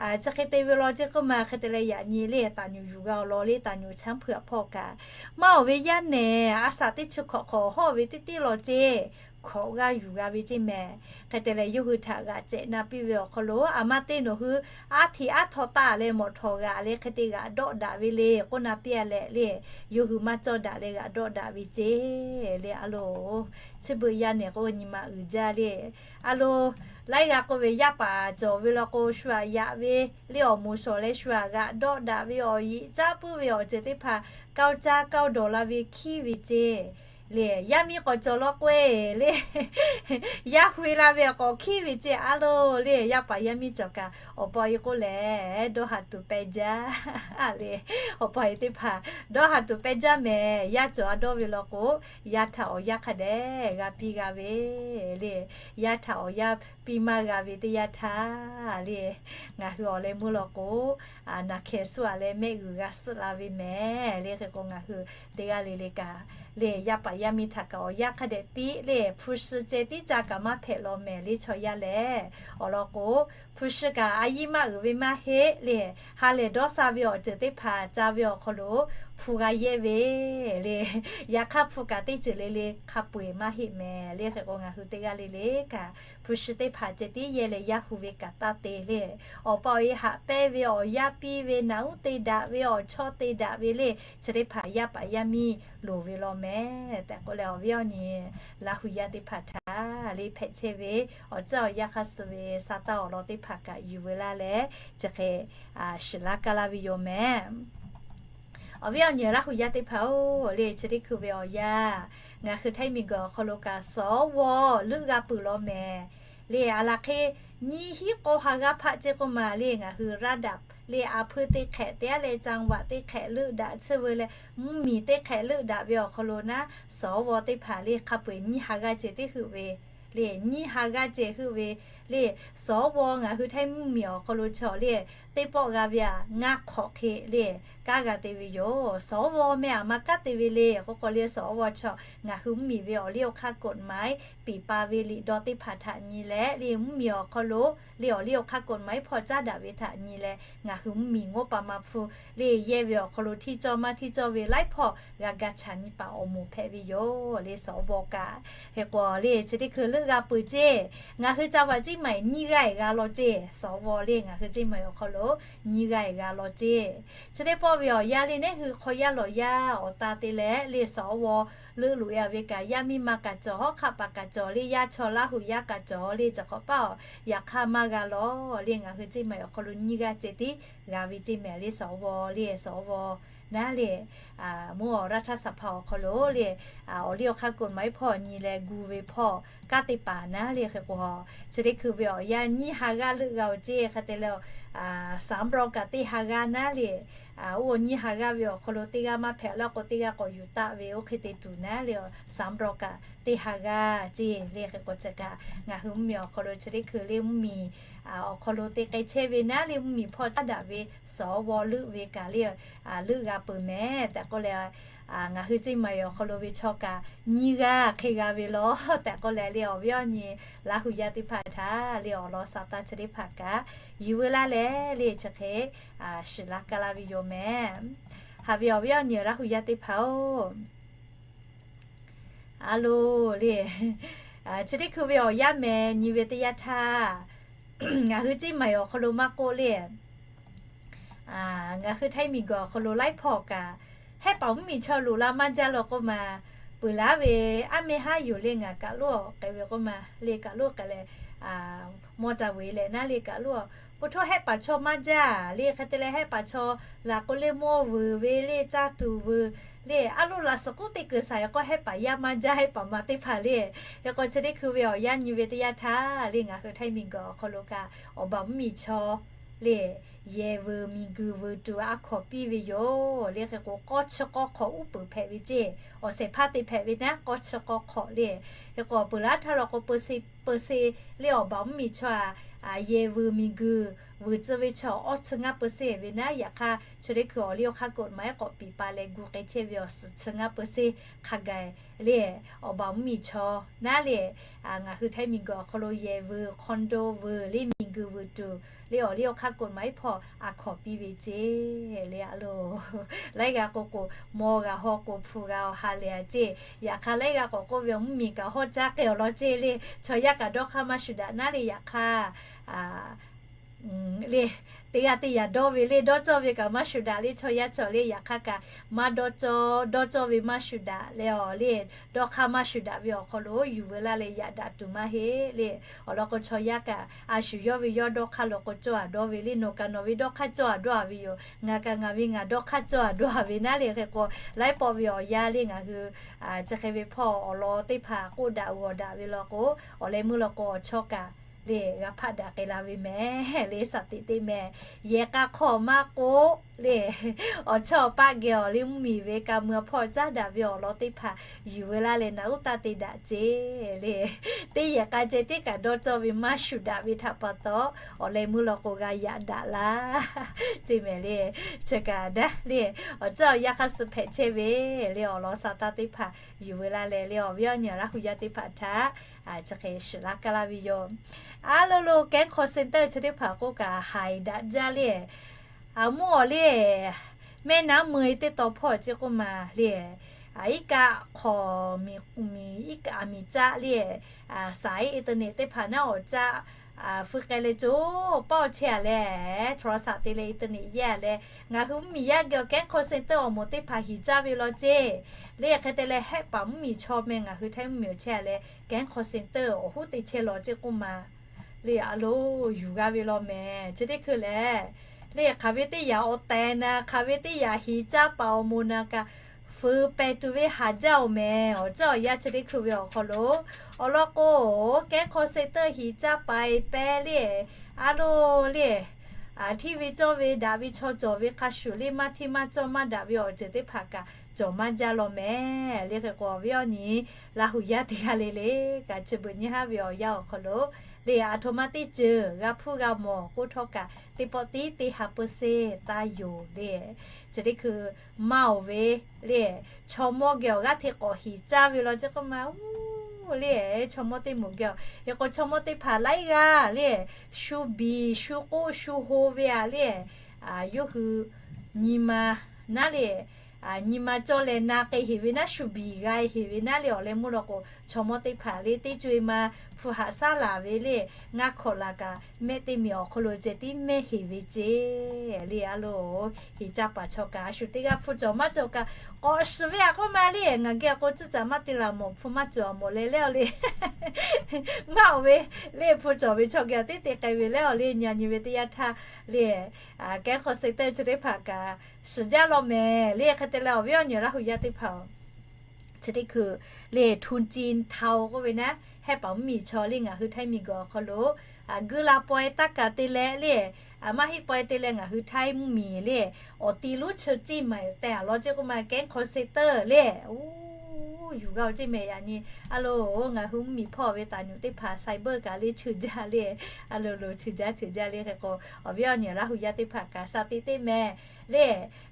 chi hk'e te ve law ceˇ k'oˆ ma. Hk'e te leh yaꞈ nyi le, taˍ nyuˬ yuˬ g'a awˬ lawn le, taˍ nyuˬ chaˉ hpeuꞈ hpawˇ kaꞈ, maˇ awˬ ve yaˇ nehˬ a shaꞈ teˇ chi hkawꞈ hk'awꞈ hawˇ ve teˇ tiˉ law ceˇ, hkawꞈ g'aˇ yuˬ g'a ve ceˇ mehˍ. Hk'e te leh yawˇ hui htaꞈ g'aꞈ cehˬ na piˇ ve awˬ hk'aw lo, aˬ ma te nawˬ hui aˉ htiꞈ aˉ htaw taˆ leh mawꞈ htawˍ g'aꞈ leh hk'e te g'aꞈ dawˆ daꞈ ve le k'oˆ na piˇ-a leh le, yawˇ hui maˇ cawˇ daꞈ leh g'aꞈ dawˆ daꞈ ve ceˇ le. A loˬ, chi beuꞈ yaˇ nehˬ k'o nyi ma uiˍ jaˇ le. A loˬ, laiˉ g'aˇ k'oˆ ve yaˇ paˍ cawˬ ve law k'o, shu aꞈ yaꞈ ve le awˬ moˍ shawˍ leh shu aꞈ g'aꞈ dawˆ daꞈ ve awˬ yeꞈ caˇ puiˉ ve awˬ ceuˬ teˇ hpaˍ kaoˇ caˇ kaoˇ dawˬ la ve hkiˉ ve ceˇ le. Yaˇ miˇ k'awꞈ cawˬ law k'o-e le, yaˇ hui la ve k'awꞈ hkiˉ ve ceˇ. A loˬ le, yaˇ paˍ yaˇ miˇ cawˬ kaꞈ awˬ pa awˬ e k'oˆ leh dawˇ ha tuˬ pehˇ jaˇ le. Awˬ pa awˬ e teˇ hpaˍ dawˇ ha tuˬ pehˇ jaˇ mehˍ. Yaˇ cawˬ a dawˇ ve law k'o, yaˇ htaꞈ awˬ yanˇ hk'a dehꞈ g'a piˇ g'a ve le. Yaˇ htaꞈ awˬ yanˇ piˇ maˇ g'a ve teˇ yanˇ htaˇ le, ngaˬ hui awˬ leh meuˇ law k'o, naˬ hkeh suhˉ-a leh mehˆ g'uiˬ g'a suhˆ la ve mehˍ le. Hk'e k'o ngaˬ hui teˇ g'aˇ le le kaꞈ le, yaˇ paˍ yaˇ miˇ htaꞈ kaꞈ awˬ yanˇ hk'a dehꞈ piˇ le. Hpu shi ceh tiˉ ca kaꞈ maˇ hpehꞈ law mehˍ le. Chaw yaˇ lehˬ awˬ lawn k'o, hpu shi kaꞈ a yiˇ maˇ uiˍ ve maˇ heˆ le. Ha lehˬ dawˇ sha ve awˬ ceuˬ teˇ hpaˍ ca ve awˬ hk'aw lo hpu g'a yehˇ ve le. Yaꞈ hk'aˇ hpu kaꞈ teˇ ceuˬ le le hk'a peu-eˬ maˇ heˆ mehˍ le. Hk'e k'o ngaˬ hui teˇ g'aˇ le le kaꞈ hpu shi teˇ hpaˍ ceh tiˉ yehˇ leh yaˇ hu ve kaꞈ taˇ te le. Awˬ pa awˬ e haꞈ pehnˇ ve, awˬ yanˇ piˇ ve, naˬ uˉ te daꞈ ve, awˬ chawˇ te daꞈ ve le, chi teˇ hpaˍ yaˇ paˍ yaˇ miˇ loˍ ve law mehˍ tehꞈ k'oˆ leh, awˬ viˉ awˬ nyi Laˇ hu yaˇ teˇ hpaˍ htaꞈ le hpehꞈ chehˇ ve awˬ ceuˬ awˬ yanˇ hk'aˇ suh ve sa taˇ awˬ lawn teˇ hpaˍ kaꞈ yuˬ ve laˇ leh, chi hk'e shiˍ laˇ kaˇ laˇ ve yoˬ mehˍ. Awˬ viˉ awˬ nyi Laˇ hu yaˇ teˇ hpaˍ-oˬ le, chi teˇ hkui ve awˬ yanˇ ngaˬ hui htaiˇ miˬguiˬ awˬ hk'aw lo kaꞈ สว. leuˆ g'a peuˬ law mehˍ le. A laˬ hk'e nyiˇ hinˉ k'awˇ ha g'aˇ hpaˆ ceˇ k'oˆ ma le, ngaˬ hui ระดับ le a hpeuˇ teˇ hk'ehꞈ te-a leh จังหวัด teˇ hk'ehꞈ leuˆ daꞈ tsuhˇ ve leh, mvuhˇmiˬ teˇ hk'ehꞈ leuˆ daꞈ ve awˬ hk'aw lo naˉ สว. teˇ hpaˍ le hk'a peu-eˬ nyiˇ ha g'aˇ ceh tiˉ heuˆ ve le, nyiˇ ha g'aˇ ceh heuˆ ve le. สว. ngaˬ hui htaiˇ mvuhˇmiˬ awˬ hk'aw lo chaw le teˇ pawˆ g'a ve aꞈ ngaˇ hk'awꞈ hk'e le kanˉ g'a te ve yoˬ. สว. meh aˬ ma kanˉ te ve le k'oˆ k'o le, สว. chaw ngaˬ hui mvuhˇmiˬ ve awˬ liˇ awˬ hk'aˇ กฎหมาย piˍ pa ve liꞈ daw teˇ hpaˍ htaꞈ nyi leh le, mvuhˇmiˬ awˬ hk'aw lo le awˬ liˇ awˬ hk'aˇ กฎหมาย hpawˇ caˉ daꞈ ve htaꞈ nyi leh, ngaˬ hui mvuhˇmiˬ งบประมาณ hpu le yehˇ ve awˬ hk'aw lo hteˇ cawˇ maˇ hteˇ cawˇ ve laiˉ hpawˇ g'a ga chaꞈ nyi paˍ awˬ moˍ hpehꞈ ve yoˬ le สว. kaꞈ. Hk'e k'o le chi teˇ hkui leuˆ g'a peuˬ ceˇ. Ngaˬ hui ca vaꞈ ceˇ maˬ nyiˇ g'aˇ-eˬ g'a law ceˇ. สว. le ngaˬ hui ceˇ maˬ awˬ hk'aw lo nyiˇ g'aˇ-eˬ g'a law ceˇ. Chi teˇ pawˆ ve awˬ yanˇ le neˉ hui hk'aw yaˇ lawˬ yaˇ awˬ ta te leh le สว. leuˆ loꞈ-e ve kaꞈ, yaˇ miˇ ma kaꞈ cawˬ, hawˉ hk'aˆ paˍ kaꞈ cawˬ le, yaˇ chaw Laˇ hu yaˇ kaꞈ cawˬ le, chi hk'awꞈ paˆ-oˬ, yaꞈ hk'aˇ maˇ g'a law le. Ngaˬ hui ceˇ maˬ awˬ hk'aw lo nyiˇ g'aˇ ceh tiˉ g'a ve ceˇ mehˍ le สว. le สว. naˉ le mvuhˇ awˬ รัฐสภา awˬ hk'aw lo le awˬ liˇ awˬ hk'aˇ กฎหมาย hpawˇ nyi leh gu ve hpawˇ kanˉ te paˍ naˉ le. Hk'e k'o, chi teˇ hkui ve awˬ yanˇ nyiˇ ha g'aˇ leuˆ g'a-oˬ ceˇ. Hk'e te leh สามรอง kaꞈ teˇ ha g'aˇ naˉ le. Oˇ nyiˇ ha g'aˇ ve awˬ hk'aw lo teˇ g'aˇ maˇ hpehꞈ laˇ k'o, teˇ g'aˇ k'awꞈ yuˬ taˆ ve oˇ hk'e te tuˬ naˉ le. สามรอง kaꞈ teˇ ha g'aˇ ceˇ le. Hk'e k'o chi kaꞈ ngaˬ hui mvuhˇmiˬ awˬ hk'aw lo chi teˇ hkui le mvuhˇmiˬ awˬ hk'aw lo te k'ai chehˇ ve naˉ le, mvuhˇmiˬ hpawˇ caˉ daꞈ ve สว. leuˆ ve kaꞈ le leuˆ g'a peuˬ mehˍ tehꞈ k'oˆ leh, ngaˬ hui ceˇ maˬ awˬ hk'aw lo ve chaw kaꞈ nyiˇ g'aˇ hk'e g'a ve law tehꞈ k'oˆ leh le, awˬ viˉ awˬ nyi Laˇ hu yaˇ teˇ hpaˍ htaꞈ le awˬ lawn sa taˇ chi teˇ hpaˍ kaꞈ yuˬ ve laˇ leh le chi hk'e shiˍ laˇ kaˇ laˇ ve yoˬ mehˍ. Haꞈ ve awˬ viˉ awˬ nyi Laˇ hu yaˇ teˇ hpaˍ-oˬ, a loˬ le, chi teˇ hkui ve awˬ yanˇ mehˍ nyi ve teˇ yanˇ htaˇ, ngaˬ hui ceˇ maˬ awˬ hk'aw lo maˇ k'oˆ le, ngaˬ hui htaiˇ miˬguiˬ awˬ hk'aw lo laiˉ hpawˇ kaꞈ Hehˉ paˍ mvuhˇmiˬ chaw loꞈ la maˇ jaˇ law k'oˆ ma, peuˬ laˉ ve aˉ mehˇ haˉ yoˬ le. Ngaˬ kaˬ loˉ awˬ k'ai ve k'oˆ ma le, kaˬ loˉ k'ai leh, mawˇ ca ve leh naˉ le kaˬ loˉ awˬ, po htawˇ hehˉ paˍ chaw maˇ jaˇ le. Hk'e te leh hehˉ paˍ chaw laˬ k'o le mawˇ vuiˬ ve le, caˇ tuˬ vuiˬ le, a loˉ laꞈ suhˍ k'oˆ teˇ kuiˬ saˍ k'o hehˉ paˍ yaˇ maˇ jaˇ, hehˉ paˍ ma teˇ hpaˍ le. Hk'e k'o chi teˇ hkui ve awˬ yanˇ nyi ve teˇ yanˇ htaˇ le, ngaˬ hui Htaiˇ miˬguiˬ awˬ hk'aw lo kaꞈ awˬ baˬ mvuhˇmiˬ chaw le, yehˬ vuiˬ miˬguiˬ vuiˬ tuˬ a hkawꞈ piˇ ve yoˬ le. Hk'e k'o k'awˇ chi k'awˇ hk'awꞈ uˉ peunˍ hpehꞈ ve ceˇ, awˬ shehˍ hpaˇ te hpehꞈ ve naˉ k'awˇ chi k'awˇ hk'awꞈ le. Hk'e k'o peuˬ laˉ htaˇ law k'o peu se le awˬ baˬ mvuhˇmiˬ chaw a, yehˬ vuiˬ miˬguiˬ vuiˬ tcuh ve chaw awˇ chi ngaˇ peu se ve naˉ, yaꞈ hk'aˇ chi teˇ hkui awˬ liˇ awˬ hk'aˇ กฎหมาย k'awꞈ piˍ pa leh gu k'ai chehˇ ve awˬ suhˍ chi ngaˇ peu se hk'a gaˬ le, awˬ baˬ mvuhˇmiˬ chaw naˉ le, ngaˬ hui Htaiˇ miˬguiˬ awˬ hk'aw lo yehˬ vuiˬ condo vuiˬ le, miˬguiˬ vuiˬ tuˬ le awˬ liˇ awˬ hk'aˇ กฎหมาย hpawˇ a hkawꞈ piˇ ve ceˇ le. A loˬ, laiˉ g'aˇ k'o k'o mawˇ g'a hawˇ k'o hpu g'a awˬ ha lehˬ a ceˇ. Yaꞈ hk'aˇ laiˉ g'aˇ k'awꞈ k'oˆ ve awˬ mvuhˇmiˬ kaꞈ hawˇ caˇ k'ai awˬ lawn ceˇ le, chaw yaˇ kaꞈ dawˇ hk'aˇ maˇ shuˍ daꞈ naˉ le. Yaꞈ hk'aˇ le, teˇ g'aˇ teˇ yanˇ dawˇ ve le, dawˇ cawˇ ve kaꞈ maˇ shuˍ daꞈ le, chaw yaˇ cawˬ le. Yaꞈ hk'aˇ kaꞈ maˇ dawˇ cawˇ, dawˇ cawˇ ve maˇ shuˍ daꞈ leh awˬ le, dawˇ hk'aˇ maˇ shuˍ daꞈ ve awˬ hk'aw lo yuˬ veu laˇ leh yaꞈ daꞈ tuˬ maˇ heˆ le. Awˬ lawn k'o chaw yaˇ kaꞈ a shu yawˇ ve yawˇ dawˇ hk'aˇ law k'o cawˇ a dawˇ ve le, nawˬ kaꞈ nawˬ ve dawˇ hk'aˇ cawˇ a dawˇ a ve yoˬ, ngaˬ kaꞈ ngaˬ ve ngaˬ dawˇ hk'aˇ cawˇ a dawˇ a ve naˉ le. Hk'e k'o laiˉ pawˆ ve awˬ yanˇ le ngaˬ hui chi hk'e ve hpawˇ awˬ lawn teˇ hpaˍ k'oˆ daꞈ g'awˬ daꞈ ve law k'o, awˬ leh meuˇ law k'o awˬ chawˇ kaꞈ le g'a hpaˆ daꞈ k'ai la ve mehˍ le, shaˍ tiꞈ teˇ mehˍ. Yehˬ k'a hk'aw maˇ k'oˆ le, awˬ chawˇ awˬ paˆ geh awˬ liˇ mvuhˇmiˬ ve ka mui hpawˇ caˉ daꞈ ve awˬ lawn teˇ hpaˍ yuˬ veu laˇ leh naꞈ uˉ taˇ te daꞈ ceˇ le. Teˇ yehˬ k'a ceh teˇ kaꞈ dawˇ cawˇ ve maˇ shuˍ daꞈ ve htaꞈ pa taw, awˬ leh meuˇ law k'o g'a yaꞈ daꞈ laˇ ceˇ mehˍ le. Chi kaꞈ daꞈ le, awˬ cawˇ awˬ yanˇ hk'aˇ suh hpehꞈ chehˇ ve le, awˬ lawn sha taˇ teˇ hpaˍ yuˬ veu laˇ leh le, awˬ viˉ awˬ nyi Laˇ hu yaˇ teˇ hpaˍ htaꞈ chi hk'e shiˍ laˇ kaˇ laˇ ve yoˬ. A lo lo แก๊ง call center chi teˇ hpaˍ k'oˆ kaꞈ haiˬ daꞈ jaˇ le. A mvuhˇ awˬ le, แม่น้ำเมย teˇ taw hpawˇ chi k'oˆ ma le, iˉ kaˆ hk'awꞈ miˬ, iˉ kaˆ a miˬ caˆ le, saiˉ internet teˇ hpaˍ naˉ awˬ caˆ feu k'ai leh co paˇ awˬ chehˇ a leh, โทรศัพท์ te leh internet yehˇ a leh, ngaˬ hui mvuhˇmiˬ yaˇ geh awˬ แก๊ง call center awˬ moˍ teˇ hpaˍ hiˍ caˇ ve law ceˇ. Le hk'e te leh hehˆ paˍ mvuhˇmiˬ chaw meh ngaˬ hui Htaiˇ mvuhˇmiˬ awˬ chehˇ a leh แก๊ง call center awˬ hoˉ te chehˇ law ceˇ k'oˆ ma le, a lo yuˬ g'a ve law mehˍ. Chi teˇ hkui lehˬ le, hk'aˬ ve teˇ yanˇ awˬ tehˬ na, hk'aˬ ve teˇ yanˇ hiˍ caˇ paˍ awˬ moˍ na kaꞈ feu pehˬ tuˬ ve haˍ jaˇ oˬ mehˍ. Awˬ cawˇ awˬ yanˇ chi teˇ hkui ve awˬ hk'aw lo, awˬ lawn k'o, แก๊ง call center hiˍ caˇ paˍ pehˬ le, a lo le, hteˇ ve cawˇ ve daꞈ ve chaw cawˬ ve hk'a shuˍ le, maˇ hteˇ maˇ cawˇ maˇ daꞈ ve awˬ ceuˬ teˇ hpaˍ kaꞈ cawˬ maˇ jaˇ law mehˍ. Le hk'e k'o awˬ viˉ awˬ nyi Laˇ hu yaˇ teˇ g'aˇ le le kaꞈ, chi beuꞈ nyi haˉ ve awˬ yanˇ awˬ hk'aw lo le, a htoꞈ ma teˇ ceuˬ g'a hpuˇ g'a mawˬ k'oˆ htawˇ kaꞈ, teˇ pawˆ tiˉ teˇ ha เปอร์เซ็นต์ taˇ yoˬ le. Chi teˇ hkui maˇ oˬ ve le, chaw mawˇ geh awˬ g'aˇ hteꞈ k'awꞈ hiˍ caˇ ve law ceˇ k'oˆ ma oˬ le, chaw mawˇ teˇ moˍ geh awˬ, hk'e k'o chaw mawˇ teˇ hpaˍ laiˉ g'aˇ le, shu biˬ shu k'oˆ shu ho ve a le, yawˇ hui nyi ma naˉ le, nyi ma cawˇ leh na k'ai heˍ ve naˉ, shu biˬ g'a heˍ ve naˉ le, awˬ leh meuˇ law k'o chaw mawˇ teˇ hpaˍ le teˇ co e ma hpu haꞈ shaˉ laˬ ve le, ngaˇ hkawꞈ laˬ kaꞈ mehˆ teˇ miˬ awˬ hk'aw lo ceh tiˉ mehˆ heˍ ve ceˇ le. A lo, hiˍ caˇ paˍ chaw kaꞈ a shu teˇ g'aˇ hpu cawˬ maˇ cawˬ kaꞈ k'awꞈ shiˍ ve a k'oˆ ma le, ngaˬ geh k'o tcuhˉ caꞈ maˇ te laˬ mawˬ, hpu maˇ cawˬ a mawˬ leh le awˬ le, maˇ oˬ ve le, hpu cawˬ ve chaw geh awˬ teˉ te k'ai ve le awˬ le, nyi nyi ve teˇ yanˇ htaˇ le, แก๊ง call center chi teˇ hpaˍ kaꞈ shiˍ jaˇ law mehˍ le. Hk'e te leh awˬ viˉ awˬ nyi Laˇ hu yaˇ teˇ hpaˍ-oˬ, chi teˇ hkui le ทุนจีนเทา k'oˆ ve naˉ, hehˆ paˍ mvuhˇmiˬ chaw le ngaˬ hui Htaiˇ miˬguiˬ awˬ hk'aw lo guˇ la paw e taˇ kaꞈ te leh le, maˇ heˆ paw e te leh ngaˬ hui Htaiˇ mvuhˇmiˬ le awˬ ti lonˉ chi ciˇ maˬ tehꞈ a law ceˇ k'oˆ ma แก๊ง call center le, oˬ, yuˬ g'a oˬ ceˇ mehˍ. Yaꞈ nyi a lo, ngaˬ hui mvuhˇmiˬ hpawˇ ve taˍ nyuꞈ teˇ hpaˍ cyber kaꞈ le cheuˬ jaˇ le, a lo lo cheuˬ jaˇ cheuˬ jaˇ le. Hk'e k'o awˬ viˉ awˬ nyi Laˇ hu yaˇ teˇ hpaˍ kaꞈ shaˍ tiꞈ teˇ mehˍ le,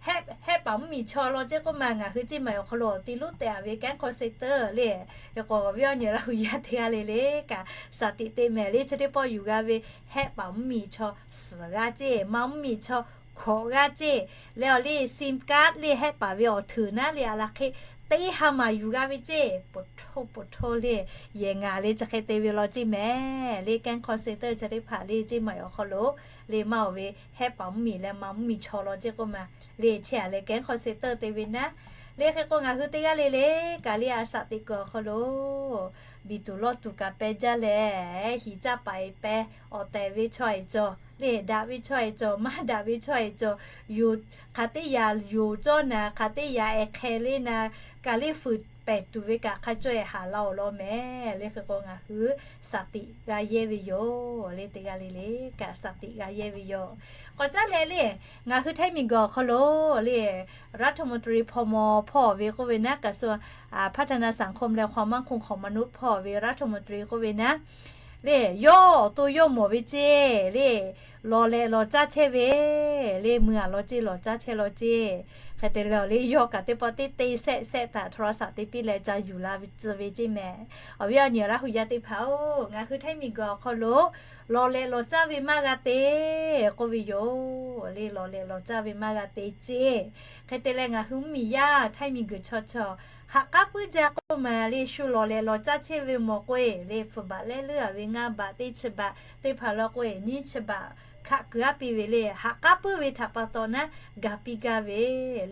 hehˆ paˍ mvuhˇmiˬ chaw law ceˇ k'oˆ ma ngaˬ hui ciˇ maˬ awˬ hk'aw lo awˬ ti lonˉ tehꞈ a ve แก๊ง call center le. Hk'e k'o awˬ viˉ awˬ nyi Laˇ hu yaˇ teˇ g'aˇ le le kaꞈ shaˍ tiꞈ teˇ mehˍ le. Chi teˇ pawˆ yuˬ g'a ve hehˆ paˍ mvuhˇmiˬ chaw suhˍ g'aˇ ceˇ, maˇ mvuhˇmiˬ chaw hkawꞈ g'aˇ ceˇ, leh awˬ le SIM card le hehˆ paˍ ve awˬ hteuꞈ naˉ le a la hk'e teˇ ha maˬ yuˬ g'a ve ceˇ. Poˬ htoˇ poˬ htoˇ le, yehˬ ngaˬ le chi hk'e te ve law ceˇ mehˍ le. Kehˉ hk'aw se teuˇ chi teˇ hpaˍ le ceˇ maˬ awˬ hk'aw lo le maˇ oˬ ve, hehˉ paˍ mvuhˇmiˬ leh ma mvuhˇmiˬ chaw law ceˇ k'oˆ ma le. Chi aꞈ leh kehˉ hk'aw se teuˇ te ve naˉ le. Hk'e k'o ngaˬ hui teˇ g'aˇ le le kaꞈ le a shaꞈ teꞈ kuiˬ awˬ hk'aw lo biˬ tuˬ lawˇ tuˬ kaꞈ peh jaˇ leh, hiˍ caˇ paˍ eˍ peh awˬ tehˬ ve chaw eˍ cawˬ le, daꞈ ve chaw eˍ cawˬ, maˇ daꞈ ve chaw eˍ cawˬ, yoˬ hk'aˬ teˇ yaꞈ yoˬ cawˇ naˍ, hk'aˬ teˇ yaꞈ eˍ hk'e le naˍ, kaꞈ le fuiˍ pehˍ tuˬ ve kaꞈ hk'a caweh haˍ la awˬ lawn mehˍ le. Hk'e k'o ngaˬ hui shaˍ tiꞈ g'a yehˇ ve yoˬ le. Teˇ g'aˇ le le kaꞈ shaˍ tiꞈ g'a yehˇ ve yoˬ. K'awꞈ caˉ leh le, ngaˬ hui htaiˇ miˬguiˬ awˬ hk'aw lo le รัฐมนตรี hpaw maw hpawˇ ve k'oˆ ve naˉ, กระทรวง พัฒนาสังคมและความมั่นคงของมนุษย์ hpawˇ ve รัฐมนตรี k'oˆ ve naˉ le, yawˇ awˬ to yawˇ mawˬ ve ceˇ le, lawˬ lehꞈ lawˬ caˇ chehˇ ve le, mui aˬ law ceˇ lawˬ caˇ chehˇ law ceˇ. Hk'e te leh le yawˇ kaꞈ teˇ pawˆ teˇ te sehˆ sehˆ htaꞈ โทรศัพท์ te piˇ leh ca yuˬ la ve tcuh ve ceˇ mehˍ. Awˬ viˉ awˬ nyi Laˇ huˍ yaˇ teˇ hpaˍ-oˬ, ngaˬ hui htaiˇ miˬguiˬ awˬ hk'aw lo lawˬ lehꞈ lawˬ caˇ ve maˇ g'a te k'oˆ ve yoˬ le. Lawˬ lehꞈ lawˬ caˇ ve maˇ g'a te ceˇ. Hk'e te leh ngaˬ hui mvuhˇmiˬ yaˇ htaiˇ miˬguiˬ chaw chaw haꞈ k'aˉ puiˉ jaˇ k'oˆ ma le, shu lawˬ lehꞈ lawˬ caˇ chehˇ ve mawˬ k'oˆ-e le, hpfuhˍ baꞈ lehˉ leuˉ-a ve ngaˇ baꞈ teˇ chi baꞈ teˇ hpaˍ law k'oˆ-e nyiˇ chi baꞈ hkaꞈ kuiˬ aˉ piˇ ve le. Haꞈ k'aˉ puiˉ ve htaꞈ pa taw naˉ gaˬ piˇ gaˇ ve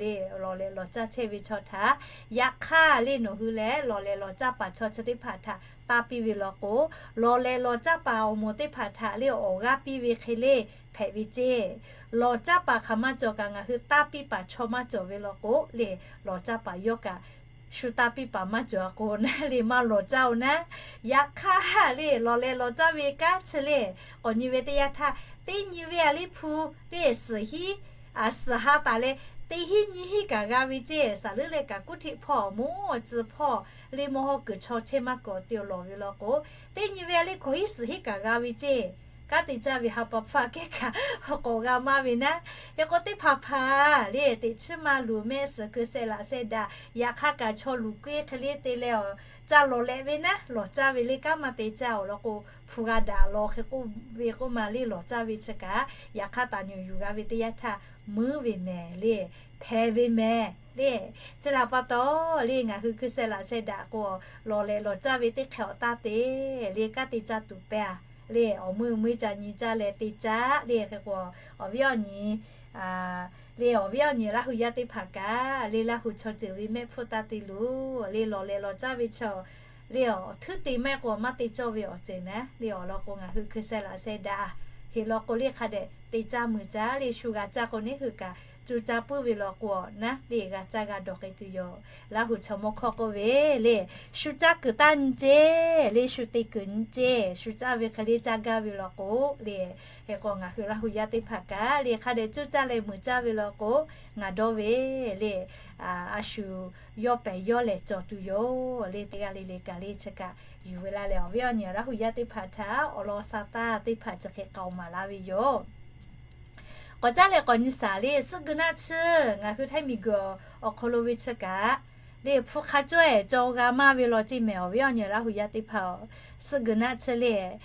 le. Lawˬ lehꞈ lawˬ caˇ chehˇ ve chaw htaꞈ yaꞈ hk'aˇ le nawˬ hui lehˬ lawˬ lehꞈ lawˬ caˇ paˍ chaw chi teˇ hpaˍ htaꞈ taˇ piˇ ve law k'o, lawˬ lehꞈ lawˬ caˇ paˍ awˬ moˍ teˇ hpaˍ htaꞈ le awˬ g'aˇ piˇ ve hk'e le hpehꞈ ve ceˇ. Lawˬ caˇ paˍ hk'aˬ maˇ cawˬ kaꞈ ngaˬ hui taˇ piˇ paˍ chaw maˇ cawˬ ve law k'o le, lawˬ caˇ paˍ yawˇ kaꞈ shu taˇ piˇ paˍ maˇ cawˬ-a k'o naˉ le maˇ lawˬ caˇ-oˬ naˉ. Yaꞈ hk'aˇ le lawˬ lehꞈ lawˬ caˇ ve kanˉ chi le, k'awꞈ nyi ve teˇ yanˇ htaˇ teˇ nyi ve a le hpu le suhˍ hiˉ suhˍ ha taˍ leh teˇ hinˉ nyiˇ hinˉ kaꞈ g'a ve ceˇ. Saˍ leuˉ leh kaꞈ kuˉ htiˆ hpawˇ moˉ tcuh hpawˇ le mawˇ hawˉ kuiˬ chaw chehˇ maˇ kuiˬ awˬ te awˬ lawˬ ve law k'o, teˇ nyi ve a le hkawꞈ hiˉ suhˍ hiˉ kaꞈ g'a ve ceˇ. Kanˉ te caˇ ve ha pa hpfuhˇ kehˉ kaꞈ k'awꞈ g'a maˇ ve naˉ. Hk'e k'o teˇ hpaˍ hpaˍ le teꞈ chiˉ ma luˬ mehˆ suhˍ keu seh laꞈ seh daꞈ, yaꞈ hk'aˇ kaꞈ chaw luˬ keu-e hk'e le te leh awˬ ca lawˬ lehꞈ ve naˉ, lawˬ caˇ ve le kanˉ maˇ te caˇ awˬ lawn k'o, hpu g'a daꞈ law hk'e k'oˆ ve k'oˆ ma le lawˬ caˇ ve chi kaꞈ yaꞈ hk'aˇ taˍ nyuˬ yuˬ g'a ve teˇ yanˇ htaˇ meuˉ ve mehˍ le, hpehꞈ ve mehˍ le. Chi htaꞈ pa taw le ngaˬ hui keu seh laꞈ seh daꞈ k'o, lawˬ lehꞈ lawˬ caˇ ve teˇ hk'e awˬ taˇ te le kanˉ te caˇ tuˬ pehˇ-a le. Awˬ meuˇ meuˇ ca nyi caˇ leh te caˇ le. Hk'e k'o awˬ viˉ awˬ nyi le awˬ viˉ awˬ nyi Laˇ huˍ yaˇ teˇ hpaˍ kaꞈ le Laˇ huˍ chaw ceuˬ ve mehˆ hpfuhˇ taˇ te luˬ le. Lawˬ lehꞈ lawˬ caˇ ve chaw le awˬ htuˉ te maˇ k'o maˇ te cawˇ ve awˬ ceuˬ naˉ le awˬ lawn k'o ngaˬ hui keu seh laꞈ seh daꞈ heˍ law k'o le hk'a dehꞈ te caˇ meuˬ caˇ le shu g'a caˇ k'o neˇ hui kaꞈ cuˇ caˇ puiˉ ve law k'o naˉ le g'a caˇ g'a dawˬ k'ai tuˬ yoˬ. Laˇ huˍ chaw mawˇ hkawˇ k'oˆ ve le, shu caˇ kuiˬ taˇ nyi ceˇ le shu te kuiˬ nyi ceˇ. Shu caˇ ve hk'e le caˇ gaˇ ve law k'o le, hk'e k'o ngaˬ hui Laˇ huˍ yaˇ teˇ hpaˍ kaꞈ le hk'a dehꞈ cuˇ caˇ leh meuˬ caˇ ve law k'o, ngaˬ dawˇ ve le a shu yawˇ pehˍ yawˇ lehˬ cawˬ tuˬ yoˬ le. Teˇ g'aˇ le le kaꞈ le chi kaꞈ yuˬ ve la leh awˬ viˉ awˬ nyi Laˇ huˍ yaˇ teˇ hpaˍ htaꞈ awˬ lawn sha taˇ teˇ hpaˍ chi hk'e k'aoˍ maˍ laˇ ve yoˬ. K'awꞈ caˉ leh k'awꞈ nyi shaˍ le, suhˆ geu naˆ tsuhˇ ngaˬ hui htaiˇ miˬ guiˬ awˬ hk'aw lo ve chi kaꞈ le hpu hk'a cawehˬ cawˬ g'a maˇ ve law ceˇ mehˍ awˬ viˉ awˬ nyi Laˇ huˍ yaˇ teˇ hpaˍ-oˬ. Suhˆ geu naˆ tsuhˇ le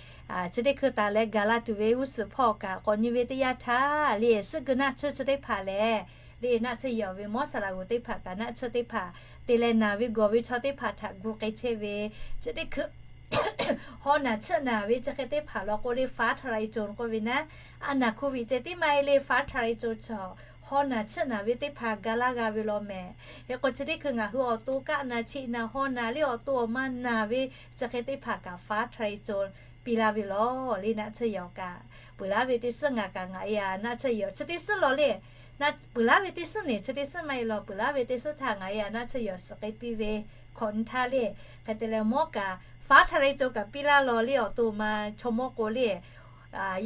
chi teˇ hkui taˍ leh gaˬ la tuˬ ve g'uˇ suhˍ hpawˇ kaꞈ k'awꞈ nyi ve teˇ yanˇ htaˇ le suhˆ geu naˆ tsuhˇ chi teˇ hpaˍ lehˬ le naˆ tsuhˇ yehˬ ve mawˇ saˍ laꞈ g'uˬ teˇ hpaˍ kaꞈ naˆ tsuhˇ teˇ hpaˍ te leh naˬ ve gawˬ ve chaw teˇ hpaˍ htaꞈ gu k'ai chehˇ ve chi teˇ hkui haw naˬ tsuhˆ naˬ ve chi hk'e teˇ hpaˍ law k'o le faˉ htaˇ la e co k'oˆ ve naˉ, a naˬ hku viꞈ ceh tiˉ maˇ heˆ le faˉ htaˇ la e co chaw haw naˬ tsuhˆ naˬ ve teˇ hpaˍ ga laˇ g'a ve law mehˍ. Hk'e k'o chi teˇ hkui ngaˬ hui awˬ to kaˆ naˬ cheꞈ naˬ haw naˬ le awˬ to awˬ ma naˬ ve chi hk'e teˇ hpaˍ kaꞈ faˉ htaˇ la e co piˇ laˇ ve law le naˆ tsuhˇ yehˬ kaꞈ peuˬ laˇ ve teˇ suhˉ ngaˬ kaꞈ ngaˬ e a naˆ tsuhˇ yehˬ chi teˇ suhˉ law le peuˬ laˇ ve teˇ suhˉ nehˬ chi teˇ suhˉ maˇ e law peuˬ laˇ ve teˇ suhˉ htaˇ ngaˬ e a naˆ tsuhˇ yehˬ suhˍ k'ai piˇ ve hkawꞈ nyi htaˇ le hk'e te leh mawˇ kaꞈ faˉ htaˇ la e co kaꞈ piˇ laˇ law le awˬ to ma chaw mawˇ k'o le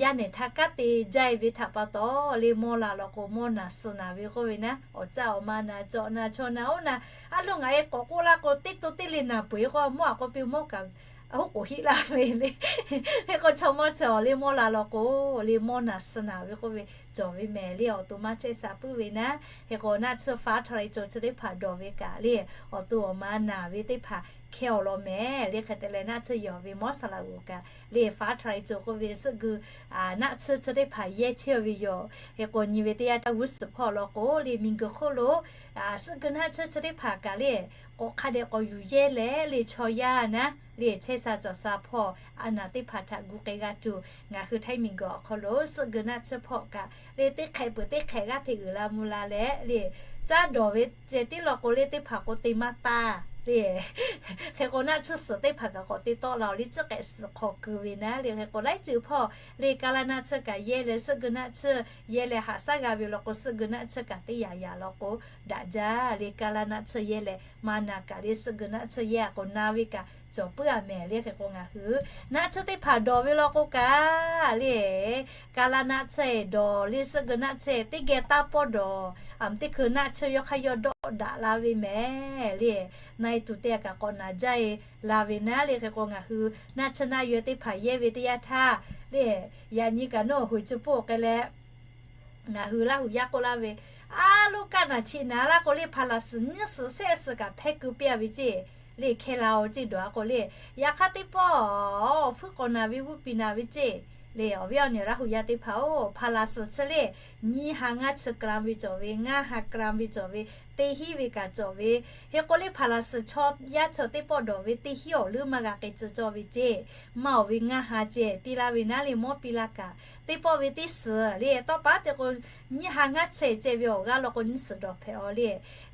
yaˇ nehˬ htaˇ kanˉ te jaˇ e ve htaꞈ pa taw le mawˇ la law k'o mawˇ naˬ suh naˬ ve k'oˆ ve naˉ awˬ caˇ awˬ ma naˬ cawꞈ naˬ chaw naˬ oˇ naˬ a loˬ ngaˬ e k'awꞈ k'oˆ laˇ k'o teˇ to teˇ le naˬ peuˬ e k'o mawˇ a k'oˆ piˇ mawˇ kaꞈ hoˉ k'oˍ hiˆ laˇ ve le. Hk'e k'o chaw mawˇ chi awˬ le mawˇ la law k'o, le mawˇ naˬ suh naˬ ve k'oˆ ve cawˬ ve mehˍ le. Awˬ to maˇ chehˇ sha puiˉ ve naˉ. Hk'e k'o naˆ tsuhˇ faˉ htaˇ la e co chi teˇ hpaˍ dawˬ ve kaꞈ le, awˬ to awˬ ma naˬ ve teˇ hpaˍ hkehˇ awˬ lawn mehˍ le. Hk'e te leh naˆ tsuhˇ yawˬ ve mawˇ saˍ laꞈ g'oˍ kaꞈ le faˉ htaˇ la e co k'oˆ ve suhˆ geu naˆ tsuhˇ chi teˇ hpaˍ yehˇ chehˇ ve yoˬ. Hk'e k'o nyi ve teˇ yanˇ htaˇ g'uˇ suhˍ hpawˇ law k'o le miˬ guiˬ hk'oˆ lo suhˆ geu naˆ tsuhˇ chi teˇ hpaˍ kaꞈ le k'awꞈ hk'a dehꞈ k'awꞈ yuˬ yehˇ leh le chaw yaˇ naˉ le chehˇ sha cawˬ sha hpawˇ a naˬ teˇ hpaˍ htaꞈ gu k'ai g'a tuˬ, ngaˬ hui Htaiˇ miˬ guiˬ awˬ hk'aw lo suhˆ geu naˆ tsuhˇ hpawˇ kaꞈ le teˇ hk'ehꞈ peuˬ teˇ hk'ehꞈ g'aˇ hteꞈ uiˍ la mvuh la leh le caˉ dawˬ ve ceh tiˉ law k'o le teˇ hpaˍ k'o te maˇ taˇ le. Hk'e k'o naˆ tsuhˇ suhˍ teˇ hpaˍ kaꞈ k'awꞈ te tawˆ la oˬ le tcuhˉ k'ehꞈ suhˍ hk'aw keu ve naˉ le. Hk'e k'o laiˉ ceuˬ hpawˇ le ka laˇ naˆ tsuhˇ kaꞈ yehˇ leh suhˆ geu naˆ tsuhˇ yehˇ leh haꞈ shaˉ g'a ve law k'o suhˆ geu naˆ tsuhˇ kaꞈ teˇ yaꞈ yaꞈ law k'o daꞈ jaˇ le ka laˇ naˆ tsuhˇ yehˇ leh maˇ na kaꞈ le suhˆ geu naˆ tsuhˇ yehˇ a k'o na ve kaꞈ cawˬ puiˉ a mehˍ le. Hk'e k'o ngaˬ hui naˆ tsuhˇ teˇ hpaˍ dawˬ ve law k'o kaꞈ le ka laˇ naˆ tsuhˇ dawˬ le suhˆ geu naˆ tsuhˇ teˇ geh taˇ pawˇ dawˬ. Aˬ teˇ hkui naˆ tsuhˇ yawˇ hk'aˇ yawˇ dawˆ daꞈ la ve mehˍ le. Na e tuˬ te kaꞈ k'awꞈ naˬ jaˇ e la ve naˉ le. Hk'e k'o ngaˬ hui naˆ tsuhˇ naˆ yaweh teˇ hpaˍ yehˇ ve teˇ yanˇ htaˇ le yaꞈ nyi kaꞈ nawˬ hoꞈ chi puˇ k'ai leh ngaˬ hui Laˇ huˍ yaˇ k'oˆ laˇ ve, a loˉ kaˆ naˬ chi naˬ laˇ k'o le hpaˍ laˬ suhˍ nyiˇ suhˍ shehˆ suhˍ kaꞈ hpehˇ keu piˇ a ve ceˇ le hkehˇ la oˬ ceˇ dawˬ a k'o le. Yaꞈ hk'aˇ teˇ pawˆ awˬ fuiˉ k'awꞈ naˬ ve g'uˇ piˍ naˬ ve ceˇ le. Awˬ viˉ awˬ nyi Laˇ huˍ yaˇ teˇ hpaˍ oˬ, hpaˍ laˬ suhˍ chi le nyiˇ ha ngaˇ chi k'ai ve cawˬ ve, ngaˇ ha k'ai ve cawˬ ve, teˇ hinˉ ve kaꞈ cawˬ ve. Hk'e k'o le hpaˍ laˬ suhˍ chaw yaˇ chaw teˇ pawˆ dawˬ ve teˇ hinˉ awˬ leuˉ maˇ g'a k'ai tcuh cawˇ ve ceˇ. Maˇ oˬ ve ngaˇ ha ceh piˇ laˇ ve naˉ le mawˇ piˇ laˇ kaꞈ teˇ pawˆ ve teˇ suhˍ le tawˇ paˉ te k'o nyiˇ ha ngaˇ chi ceh ve awˬ g'aˇ law k'o nyiˇ suhˍ dawˬ hpehꞈ aˬ le.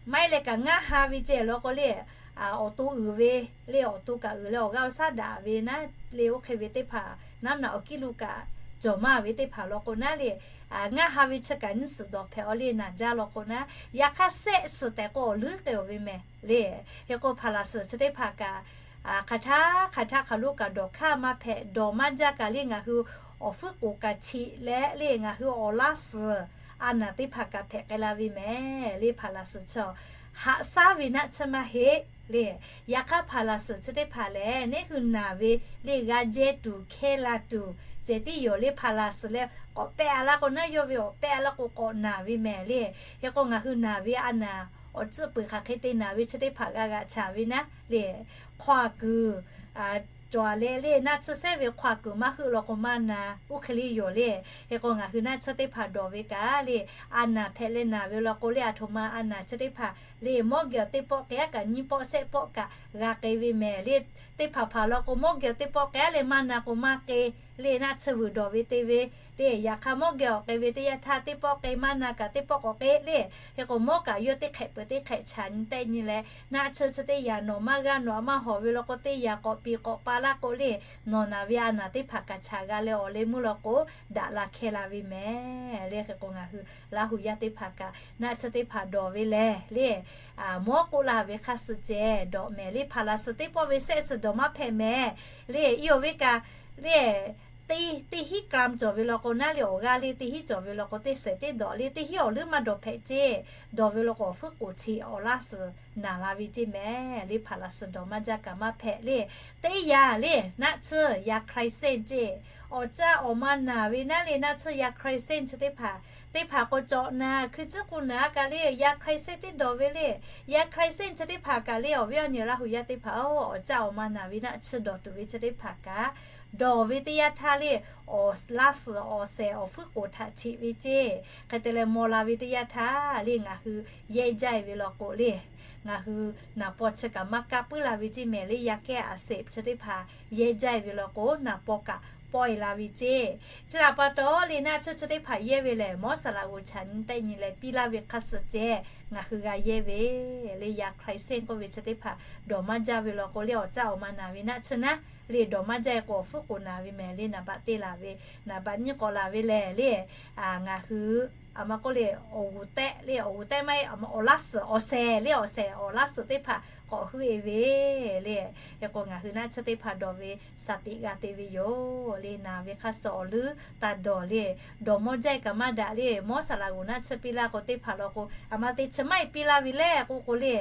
Maˇ heˆ leh kaꞈ ngaˇ ha ve ceh law k'o le awˬ to uiˍ ve le awˬ to kaꞈ uiˍ leh awˬ g'aˇ awˬ shaˉ daꞈ ve naˉ le oˇ hk'e ve teˇ hpaˍ naˉ naꞈ awˬ kiˇ lo kaꞈ cawˬ maˇ ve teˇ hpaˍ law k'o naˉ le ngaˇ ha ve chi kaꞈ nyiˇ suhˍ dawˬ hpehꞈ aˬ le naˬ jaˇ law k'o naˉ. Yaꞈ hk'aˇ shehˆ suhˍ tehꞈ k'o awˬ leuˉ k'ai aˬ ve mehˍ le. Hk'e k'o hpaˍ laˬ suhˍ chi teˇ hpaˍ kaꞈ hk'aˬ htaˇ hk'aˬ htaˇ hk'aˬ lo kaꞈ dawˬ hkaˇ maˇ hpehꞈ, dawˬ maˇ jaˇ kaꞈ le ngaˬ hui awˬ fuiˉ k'oˍ kaꞈ chiꞈ leh le ngaˬ hui awˬ laˇ suhˍ a naˬ teˇ hpaˍ kaꞈ hpehꞈ k'ai la ve mehˍ le. Hpaˍ laˬ suhˍ chi haꞈ shaˉ ve naˆ tsuhˇ maˇ heˆ le. Yaꞈ hk'aˇ hpaˍ laˬ suhˍ chi teˇ hpaˍ lehˬ neˉ hui naˬ ve le g'a jehˇ tuˬ hkehˇ la tuˬ ceh tiˉ yoˬ le. Hpaˍ laˬ suhˍ leh k'awꞈ pehˆ a laˇ k'o naˉ yawˇ ve awˬ pehˆ a laˇ k'o k'awꞈ naˬ ve mehˍ le. Hk'e k'o ngaˬ hui naˬ ve a naˬ awˬ tcuhˆ peuˬ hk'aˬ hk'e te naˬ ve chi teˇ hpaˍ g'a g'aꞈ chaˍ ve naˉ le hk'aw kuiˬ cawˬ a leh le naˆ tsuhˇ sehˉ ve hk'aw kuiˬ maˇ heuˆ law k'o maˇ na oˇ hk'e le yoˬ le. Hk'e k'o ngaˬ hui naˆ tsuhˇ teˇ hpaˍ dawˬ ve kaꞈ le a naˬ hpehꞈ leh naˬ ve law k'o le aˬ htoꞈ ma a naˬ chi teˇ hpaˍ le mawˇ geh awˬ teˇ pawˆ k'ai a kaꞈ nyiˇ pawˆ shehˆ pawˆ kaꞈ g'a k'ai ve mehˍ le. Teˇ hpaˍ hpaˍ law k'o mawˇ geh awˬ teˇ pawˆ k'ai a leh maˇ na k'o maˇ k'ai le naˆ tsuhˇ vuiˬ dawˬ ve te ve le. Yaꞈ hk'aˇ mawˇ geh awˬ k'ai ve teˇ yanˇ htaˇ teˇ pawˆ k'ai maˇ na kaꞈ teˇ pawˆ k'awꞈ k'ai le. Hk'e k'o mawˇ kaꞈ yawˇ teˇ hk'ehꞈ peuˬ teˇ hk'ehꞈ chaꞈ nyi tehˆ nyi leh naˆ tsuhˇ chi teˇ yanˇ nawˬ maˇ g'aˇ nawˬ a maˇ hawˍ ve law k'o teˇ yanˇ k'awꞈ piˍ k'awꞈ pa laˇ k'o le nawˬ naˬ ve a naˬ teˇ hpaˍ kaꞈ chaꞈ g'a leh awˬ leh meuˇ law k'o daꞈ la hkehˇ la ve mehˍ le. Hk'e k'o ngaˬ hui Laˇ huˍ yaˇ teˇ hpaˍ kaꞈ naˆ tsuhˇ teˇ hpaˍ dawˬ ve lehˬ le mawˇ k'oˆ la ve hk'a suh ceh dawˬ mehˍ le. Hpaˍ laˬ suhˍ teˇ pawˆ ve shehˆ suhˍ dawˬ maˇ hpehꞈ mehˍ le. I awˬ ve kaꞈ le teˇ hinˉ gram cawˬ ve law k'o naˉ le awˬ g'aˇ le teˇ hinˉ cawˬ ve law k'o teˇ shehˍ teˇ dawˬ le teˇ hinˉ awˬ leuˉ maˇ dawˬ hpehꞈ ceˇ. Dawˬ ve law k'o awˬ fuiˉ k'oˍ chi awˬ laˇ suhˍ naˬ la ve ceˇ mehˍ le. Hpaˍ laˬ suhˍ dawˬ maˇ jaˇ kaꞈ maˇ hpehꞈ le. Teˇ yanˇ le naˆ tsuhˇ yaꞈ hk'rai sehˇ ceˇ awˬ caˇ awˬ ma naˬ ve naˉ le naˆ tsuhˇ yaꞈ hk'rai sehˇ chi teˇ hpaˍ teˇ hpaˍ k'o cawꞈ naˬ hkui tcuhˉ k'o naˬ kaꞈ le yaꞈ hk'rai sehˇ teˇ dawˬ ve le. Yaꞈ hk'rai sehˇ chi teˇ hpaˍ kaꞈ le awˬ viˉ awˬ nyi Laˇ huˍ yaˇ teˇ hpaˍ oˬ awˬ caˇ awˬ ma naˬ ve naˆ tsuhˇ dawˬ tuˬ ve chi teˇ hpaˍ kaꞈ dawˬ ve teˇ yanˇ htaˇ le awˬ laˇ suhˍ awˬ shehˍ awˬ fuiˉ k'oˍ htaꞈ cheꞈ ve ceˇ. Hk'e te leh maw la ve teˇ yanˇ htaˇ le ngaˬ hui yehˇ jaˇ ve law k'o le ngaˬ hui naˍ paw chi kaꞈ maˇ kaˇ puiˉ la ve ceˇ mehˍ le. Yaˇ kehˉ a seˍ chi teˇ hpaˍ yehˇ jaˇ ve law k'o naˍ paw kaꞈ pawˆ e la ve ceˇ. Chi htaꞈ pa taw le naˆ tsuhˇ chi teˇ hpaˍ yehˇ ve lehˬ mawˇ saˍ laꞈ g'oˍ chaꞈ nyi tehˆ nyi leh piˇ laˇ ve hk'a suh ceh ngaˬ hui g'a yehˇ ve le. Yaꞈ hk'rai sehˇ k'oˆ ve chi teˇ hpaˍ dawˬ maˇ jaˇ ve law k'o le awˬ caˇ awˬ ma naˬ ve naˆ tsuhˇ naˉ le dawˬ maˇ jaˇ e k'o awˬ fuiˉ k'oˍ naˬ ve mehˍ le. Naˍ baꞈ teˇ laˬ ve naˍ baꞈ nyiˇ k'awꞈ laˬ ve lehˬ le ngaˬ hui a ma k'oˆ le awˬ g'uˬ tehˆ le awˬ g'uˬ tehˆ maˇ heˆ awˬ laˇ suhˍ awˬ shehˍ le awˬ shehˍ awˬ laˇ suhˍ teˇ hpaˍ k'awꞈ heuˆ e ve le. Hk'e k'o ngaˬ hui naˆ tsuhˇ teˇ hpaˍ dawˬ ve shaˍ tiꞈ g'a te ve yoˬ le. Naˬ ve hk'aˇ suh awˬ leuˉ taˇ dawˬ le. Dawˬ mawˇ jaˇ kaꞈ maˇ daꞈ le. Mawˇ saˍ laꞈ g'oˍ naˆ tsuhˇ piˇ laˇ k'o teˇ hpaˍ law k'o, aˬ ma te chi maˇ heˆ piˇ laˇ ve le k'oˆ k'o le,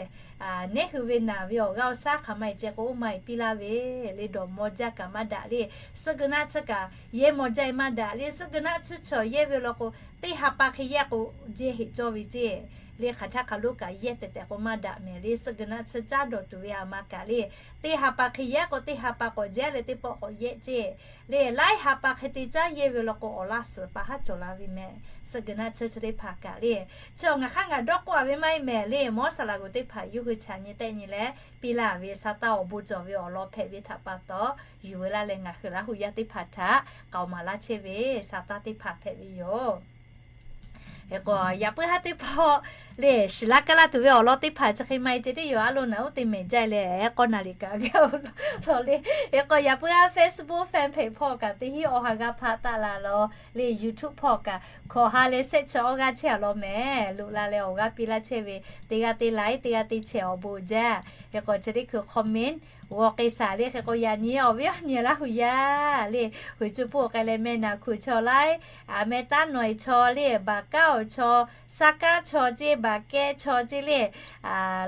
neˉ hui ve naˬ ve awˬ g'aˇ awˬ shaˉ hk'aˬ ma heˆ ceh k'o, oˇ ma heˆ piˇ laˇ ve le. Dawˬ mawˇ jaˇ kaꞈ maˇ daꞈ le. Suhˆ geu naˆ tsuhˇ kaꞈ yehˇ mawˇ jaˇ maˇ daꞈ le. Suhˆ geu naˆ tsuhˇ chaw yehˇ ve law k'o, teˇ ha pa hk'e yehˇ k'o, jehˇ heˆ cawˇ ve ceˇ le. Hk'aˬ htaˇ hk'aˬ lo kaꞈ yehˇ tehꞈ tehꞈ k'o maˇ daꞈ mehˍ le. Suhˆ geu naˆ tsuhˇ caˉ dawˬ tuˬ ve aˬ ma kaꞈ le, teˇ ha pa hk'e yehˇ k'o, teˇ ha pa k'awꞈ jehˇ leh teˇ pawˆ k'awꞈ yehˇ ceˇ le. Laiˉ ha pa hk'e te caˉ yehˇ ve law k'o, awˬ laˇ suhˍ pa haˉ cawˬ la ve mehˍ. Suhˆ geu naˆ tsuhˇ chi teˇ hpaˍ kaꞈ le, chi awˬ ngaˬ hk'aˇ ngaˬ dawˇ k'oˆ a ve maˇ heˆ mehˍ le. Mawˇ saˍ laꞈ g'oˍ teˇ hpaˍ yawˇ hui chaꞈ nyi tehˆ nyi leh piˇ laˇ ve sa taˇ awˬ bon cawˬ ve awˬ lawn hpehꞈ ve htaꞈ pa taw, yuˬ ve laˇ leh ngaˬ hui Laˇ hu yaˇ teˇ hpaˍ htaꞈ k'aoˍ maˍ laˇ chehˇ ve sa taˇ teˇ hpaˍ hpehꞈ ve yoˬ. Hk'e k'o yaꞈ puiˉ haˉ teˇ hpawˇ le, shiˍ laˇ kaˇ laˇ tuˬ ve awˬ lawn teˇ hpaˍ chi hk'e maˇ heˆ ceh tiˉ yoˬ. A lo naˬ oˇ te mehˍ jaˇ leh k'awˇ naˬ liꞈ kaꞈ g'a law le. Hk'e k'o yaꞈ puiˉ haˉ Facebook fan page hpawˇ kaꞈ teˇ hinˉ awˬ ha g'a hpaꞈ taˆ la law le. YouTube hpawˇ kaꞈ hkawꞈ ha leh shehˆ chi awˇ g'aˇ chehˇ a law mehˍ. Loꞈ la leh awˬ g'aˇ piˇ laˇ chehˇ ve teˇ g'aˇ teˇ like, teˇ g'aˇ teˇ share awˬ bon uiˍ jaˇ. Hk'e k'o chi teˇ hkui comment g'aw k'ai shaˍ le. Hk'e k'o yaꞈ nyi awˬ viˉ awˬ nyi Laˇ hu yaˇ le, hui cuˇ puˇ k'ai leh meh naˬ hkuˬ chaw laiˉ, meh taˉ nawˬ e chaw le, baˬ kaˉ awˬ chaw, saˉ kaˉ chaw ceˇ, baˬ kehˇ chaw ceˇ le,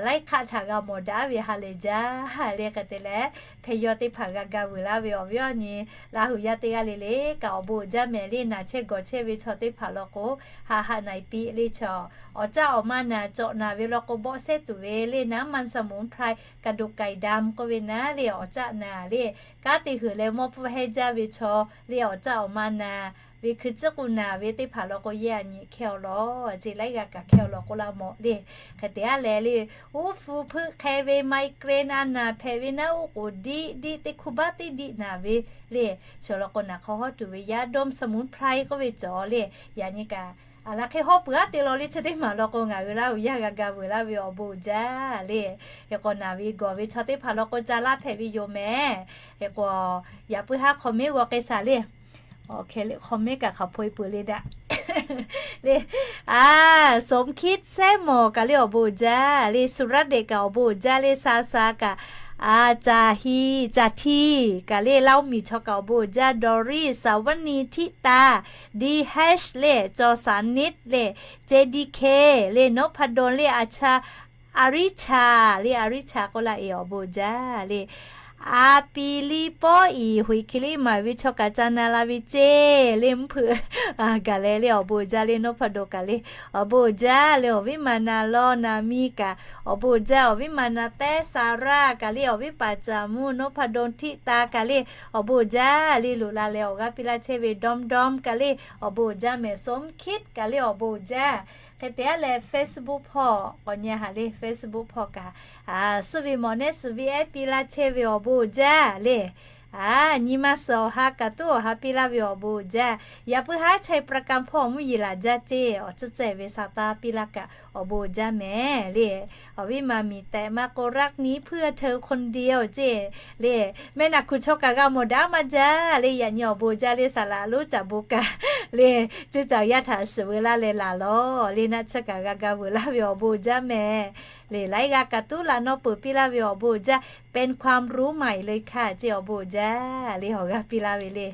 laiˉ hk'aˆ htaꞈ g'a mawˬ daꞈ ve ha lehˬ jaˇ le. Hk'e te leh hpehꞈ yaw teˇ hpaˍ g'a ga vuiˬ laˇ ve awˬ viˉ awˬ nyi Laˇ hu yaˇ teˇ g'aˇ le le kaꞈ awˬ bon uiˍ jaˇ mehˍ le. Naˬ chehˇ gawˬ chehˇ ve chaw teˇ hpaˍ law k'o, haꞈ haꞈ naˬ e piˇ le chaw. Awˬ caˆ awˬ ma naˬ cawꞈ naˬ ve law k'o bawˆ sehˉ tuˬ ve le. Naˉ มันสมุนไพร กระดูกไก่ดำ k'oˆ ve naˉ le awˬ caˆ naˬ le, kanˉ te huiˍ leh mawˇ pfuhˇ hehnˇ jaˇ ve chaw le awˬ caˆ awˬ ma naˬ ve hkui tcuhˉ k'o naˬ ve teˇ hpaˍ law k'o yehˇ a nyi hkehˇ awˬ lawn ceˇ, laiˉ g'aˇ kaꞈ hkehˇ awˬ lawn k'oˆ laˇ mawˬ le. Hk'e te a leh le, uˉ hpu hpeuˆ hk'e ve migraine a naˬ hpehꞈ ve naˉ, uˉ k'oˍ diˆ diˆ teˇ hkuˇ baˆ teˇ diˆ naˬ ve le, chaw law k'o naˬ hk'aw hawˉ tuˬ ve yaˇ ดมสมุนไพร k'oˆ ve cawˬ le. Yaꞈ nyi kaꞈ a laˬ hk'e hawˉ peuˬ aˉ te law le. Chi teˇ maˬ law k'o ngaˬ hui Laˇ hu yaˇ g'a ga vuiˬ laˇ ve awˬ bon uiˍ jaˇ le. Hk'e k'o naˬ ve gawˬ ve chaw teˇ hpaˍ law k'o ca laˇ hpehꞈ ve yoˬ mehˍ. Hk'e k'o yaꞈ puiˉ haˉ comment g'aw k'ai shaˍ le. Awˬ hk'e le comment kaꞈ hk'aˬ hpoˆ e peuˬ le daꞈ le. A, สมคิด Sehˉ mawˬ kaꞈ le awˬ bon uiˍ jaˇ le. Suˍraˆ deꞈ kaꞈ awˬ bon uiˍ jaˇ le. Sa sa kaꞈ, a, Caˬ hi, Caˬ hti kaꞈ le. Laˇ oˇ miˬ chaw kaꞈ awˬ bon uiˍ jaˇ. Dawˍriˆ, Saˍvaˆniˆ, Htiˆ taˍ, D H le, Cawˬ saˍ niˆ le, Ceh di hke le, Nawˉ hpa dawn le, a cha, a riˉ chaˍ le, a riˉ chaˍ k'oˆ laˇ e awˬ bon uiˍ jaˇ le. A pi liˇ pawˆ iˍ huiˍ hki liˇ maˍ ve chaw kaꞈ ca na la ve ceˇ le. Mvuhˇ hpeuꞈ gaˬ leh le awˬ bon uiˍ jaˇ le. Nawˉ hpa dawn kaꞈ le awˬ bon uiˍ jaˇ le. Awˬ viˉ ma na law na miˇ kaꞈ awˬ bon uiˍ jaˇ. Awˬ viˉ ma na tehˉ Saˍraˆ kaꞈ le, awˬ viˉ paˍ Caˍ mvuhˇ, Nawˉ hpa dawn, Htiˆ taˍ kaꞈ le awˬ bon uiˍ jaˇ le. Loꞈ la leh awˬ g'aˇ piˇ laˇ chehˇ ve ดอมดอม kaꞈ le awˬ bon uiˍ jaˇ mehˍ. สมคิด kaꞈ le awˬ bon uiˍ jaˇ. Hk'e te a leh Facebook hpawˇ k'awꞈ nyi haꞈ le. Facebook hpawˇ kaꞈ suh ve mawˬ nehˉ suhˍ ve ehˉ piˇ laˇ chehˇ ve awˬ bon uiˍ jaˇ le. A, nyi ma suhˍ awˬ ha kaꞈ tuˉ awˬ ha piˇ laˇ ve awˬ bon uiˍ jaˇ. Yaꞈ puiˉ haˉ ชัยปราการ hpawˇ awˬ mvuhˇ yeˬ laˬ jaˇ ceˇ, awˬ tcuhˉ cehˇ ve sa taˇ piˇ laˇ kaꞈ awˬ bon uiˍ jaˇ mehˍ le. Awˬ viˉ ma miˬ tehꞈ maˇ k'o รักนี้เพื่อเธอคนเดียว ceˇ le. Meh naˬ hkuˬ chaw kaꞈ g'a mawˬ daꞈ maˇ jaˇ le. Yaꞈ nyi awˬ bon uiˍ jaˇ le. Saˍ laꞈ lonˉ caꞈ bon kaꞈ le, cuˇ caˬ yaˇ htaꞈ shiˍ veu laˇ leh laˬ lawˬ le. Naˆ tsuhˇ kaꞈ g'a ga vuiˬ laˇ ve awˬ bon uiˍ jaˇ mehˍ le. Laiˉ g'aˇ kaꞈ tuˉ laꞈ nawˇ peuˬ piˇ laˇ ve awˬ bon uiˍ jaˇ. เป็นความรู้ใหม่เลยค่ะ ceˇ awˬ bon uiˍ jaˇ le. Awˬ g'aˇ piˇ laˇ ve le.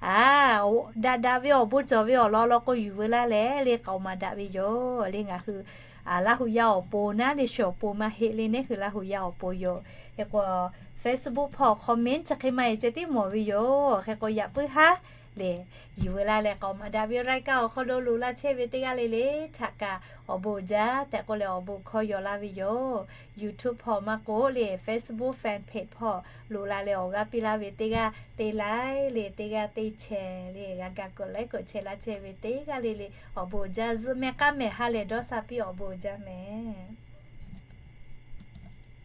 A, daꞈ daꞈ ve awˬ bon cawˬ ve awˬ lawn law k'o yuˬ veu laˇ leh le k'aoˍ maˍ daꞈ ve yoˬ le. Ngaˬ hui Laˇ hu yaˇ awˬ pon naˉ le, shu awˬ pon maˇ heˆ le, nehˉ hui Laˇ hu yaˇ awˬ pon yoˬ. Hk'e k'o Facebook hpawˇ comment chi hk'e maˇ heˆ ceh tiˉ mawˬ ve yoˬ. Hk'e k'o yaꞈ puiˉ haˉ le yuˬ veu laˇ leh k'aoˍ maˍ daꞈ ve รายการ awˬ hk'aw lo loꞈ la chehˇ ve teˇ g'aˇ le le htaꞈ kaꞈ awˬ bon uiˍ jaˇ tehꞈ k'oˆ leh awˬ bon hkawˇ yaw laˇ ve yoˬ. YouTube hpawˇ maˇ k'oˆ le Facebook fan page hpawˇ loꞈ la leh awˬ g'aˇ piˇ laˇ ve teˇ g'aˇ teˇ like le, teˇ g'aˇ teˇ share le, g'a ga กดไลค์ กดแชร์ laˇ chehˇ ve teˇ g'aˇ le le awˬ bon uiˍ jaˇ. Zuhꞈ meh k'aˉ mehˍ ha lehˬ dawˇ sha piˇ awˬ bon uiˍ jaˇ mehˍ.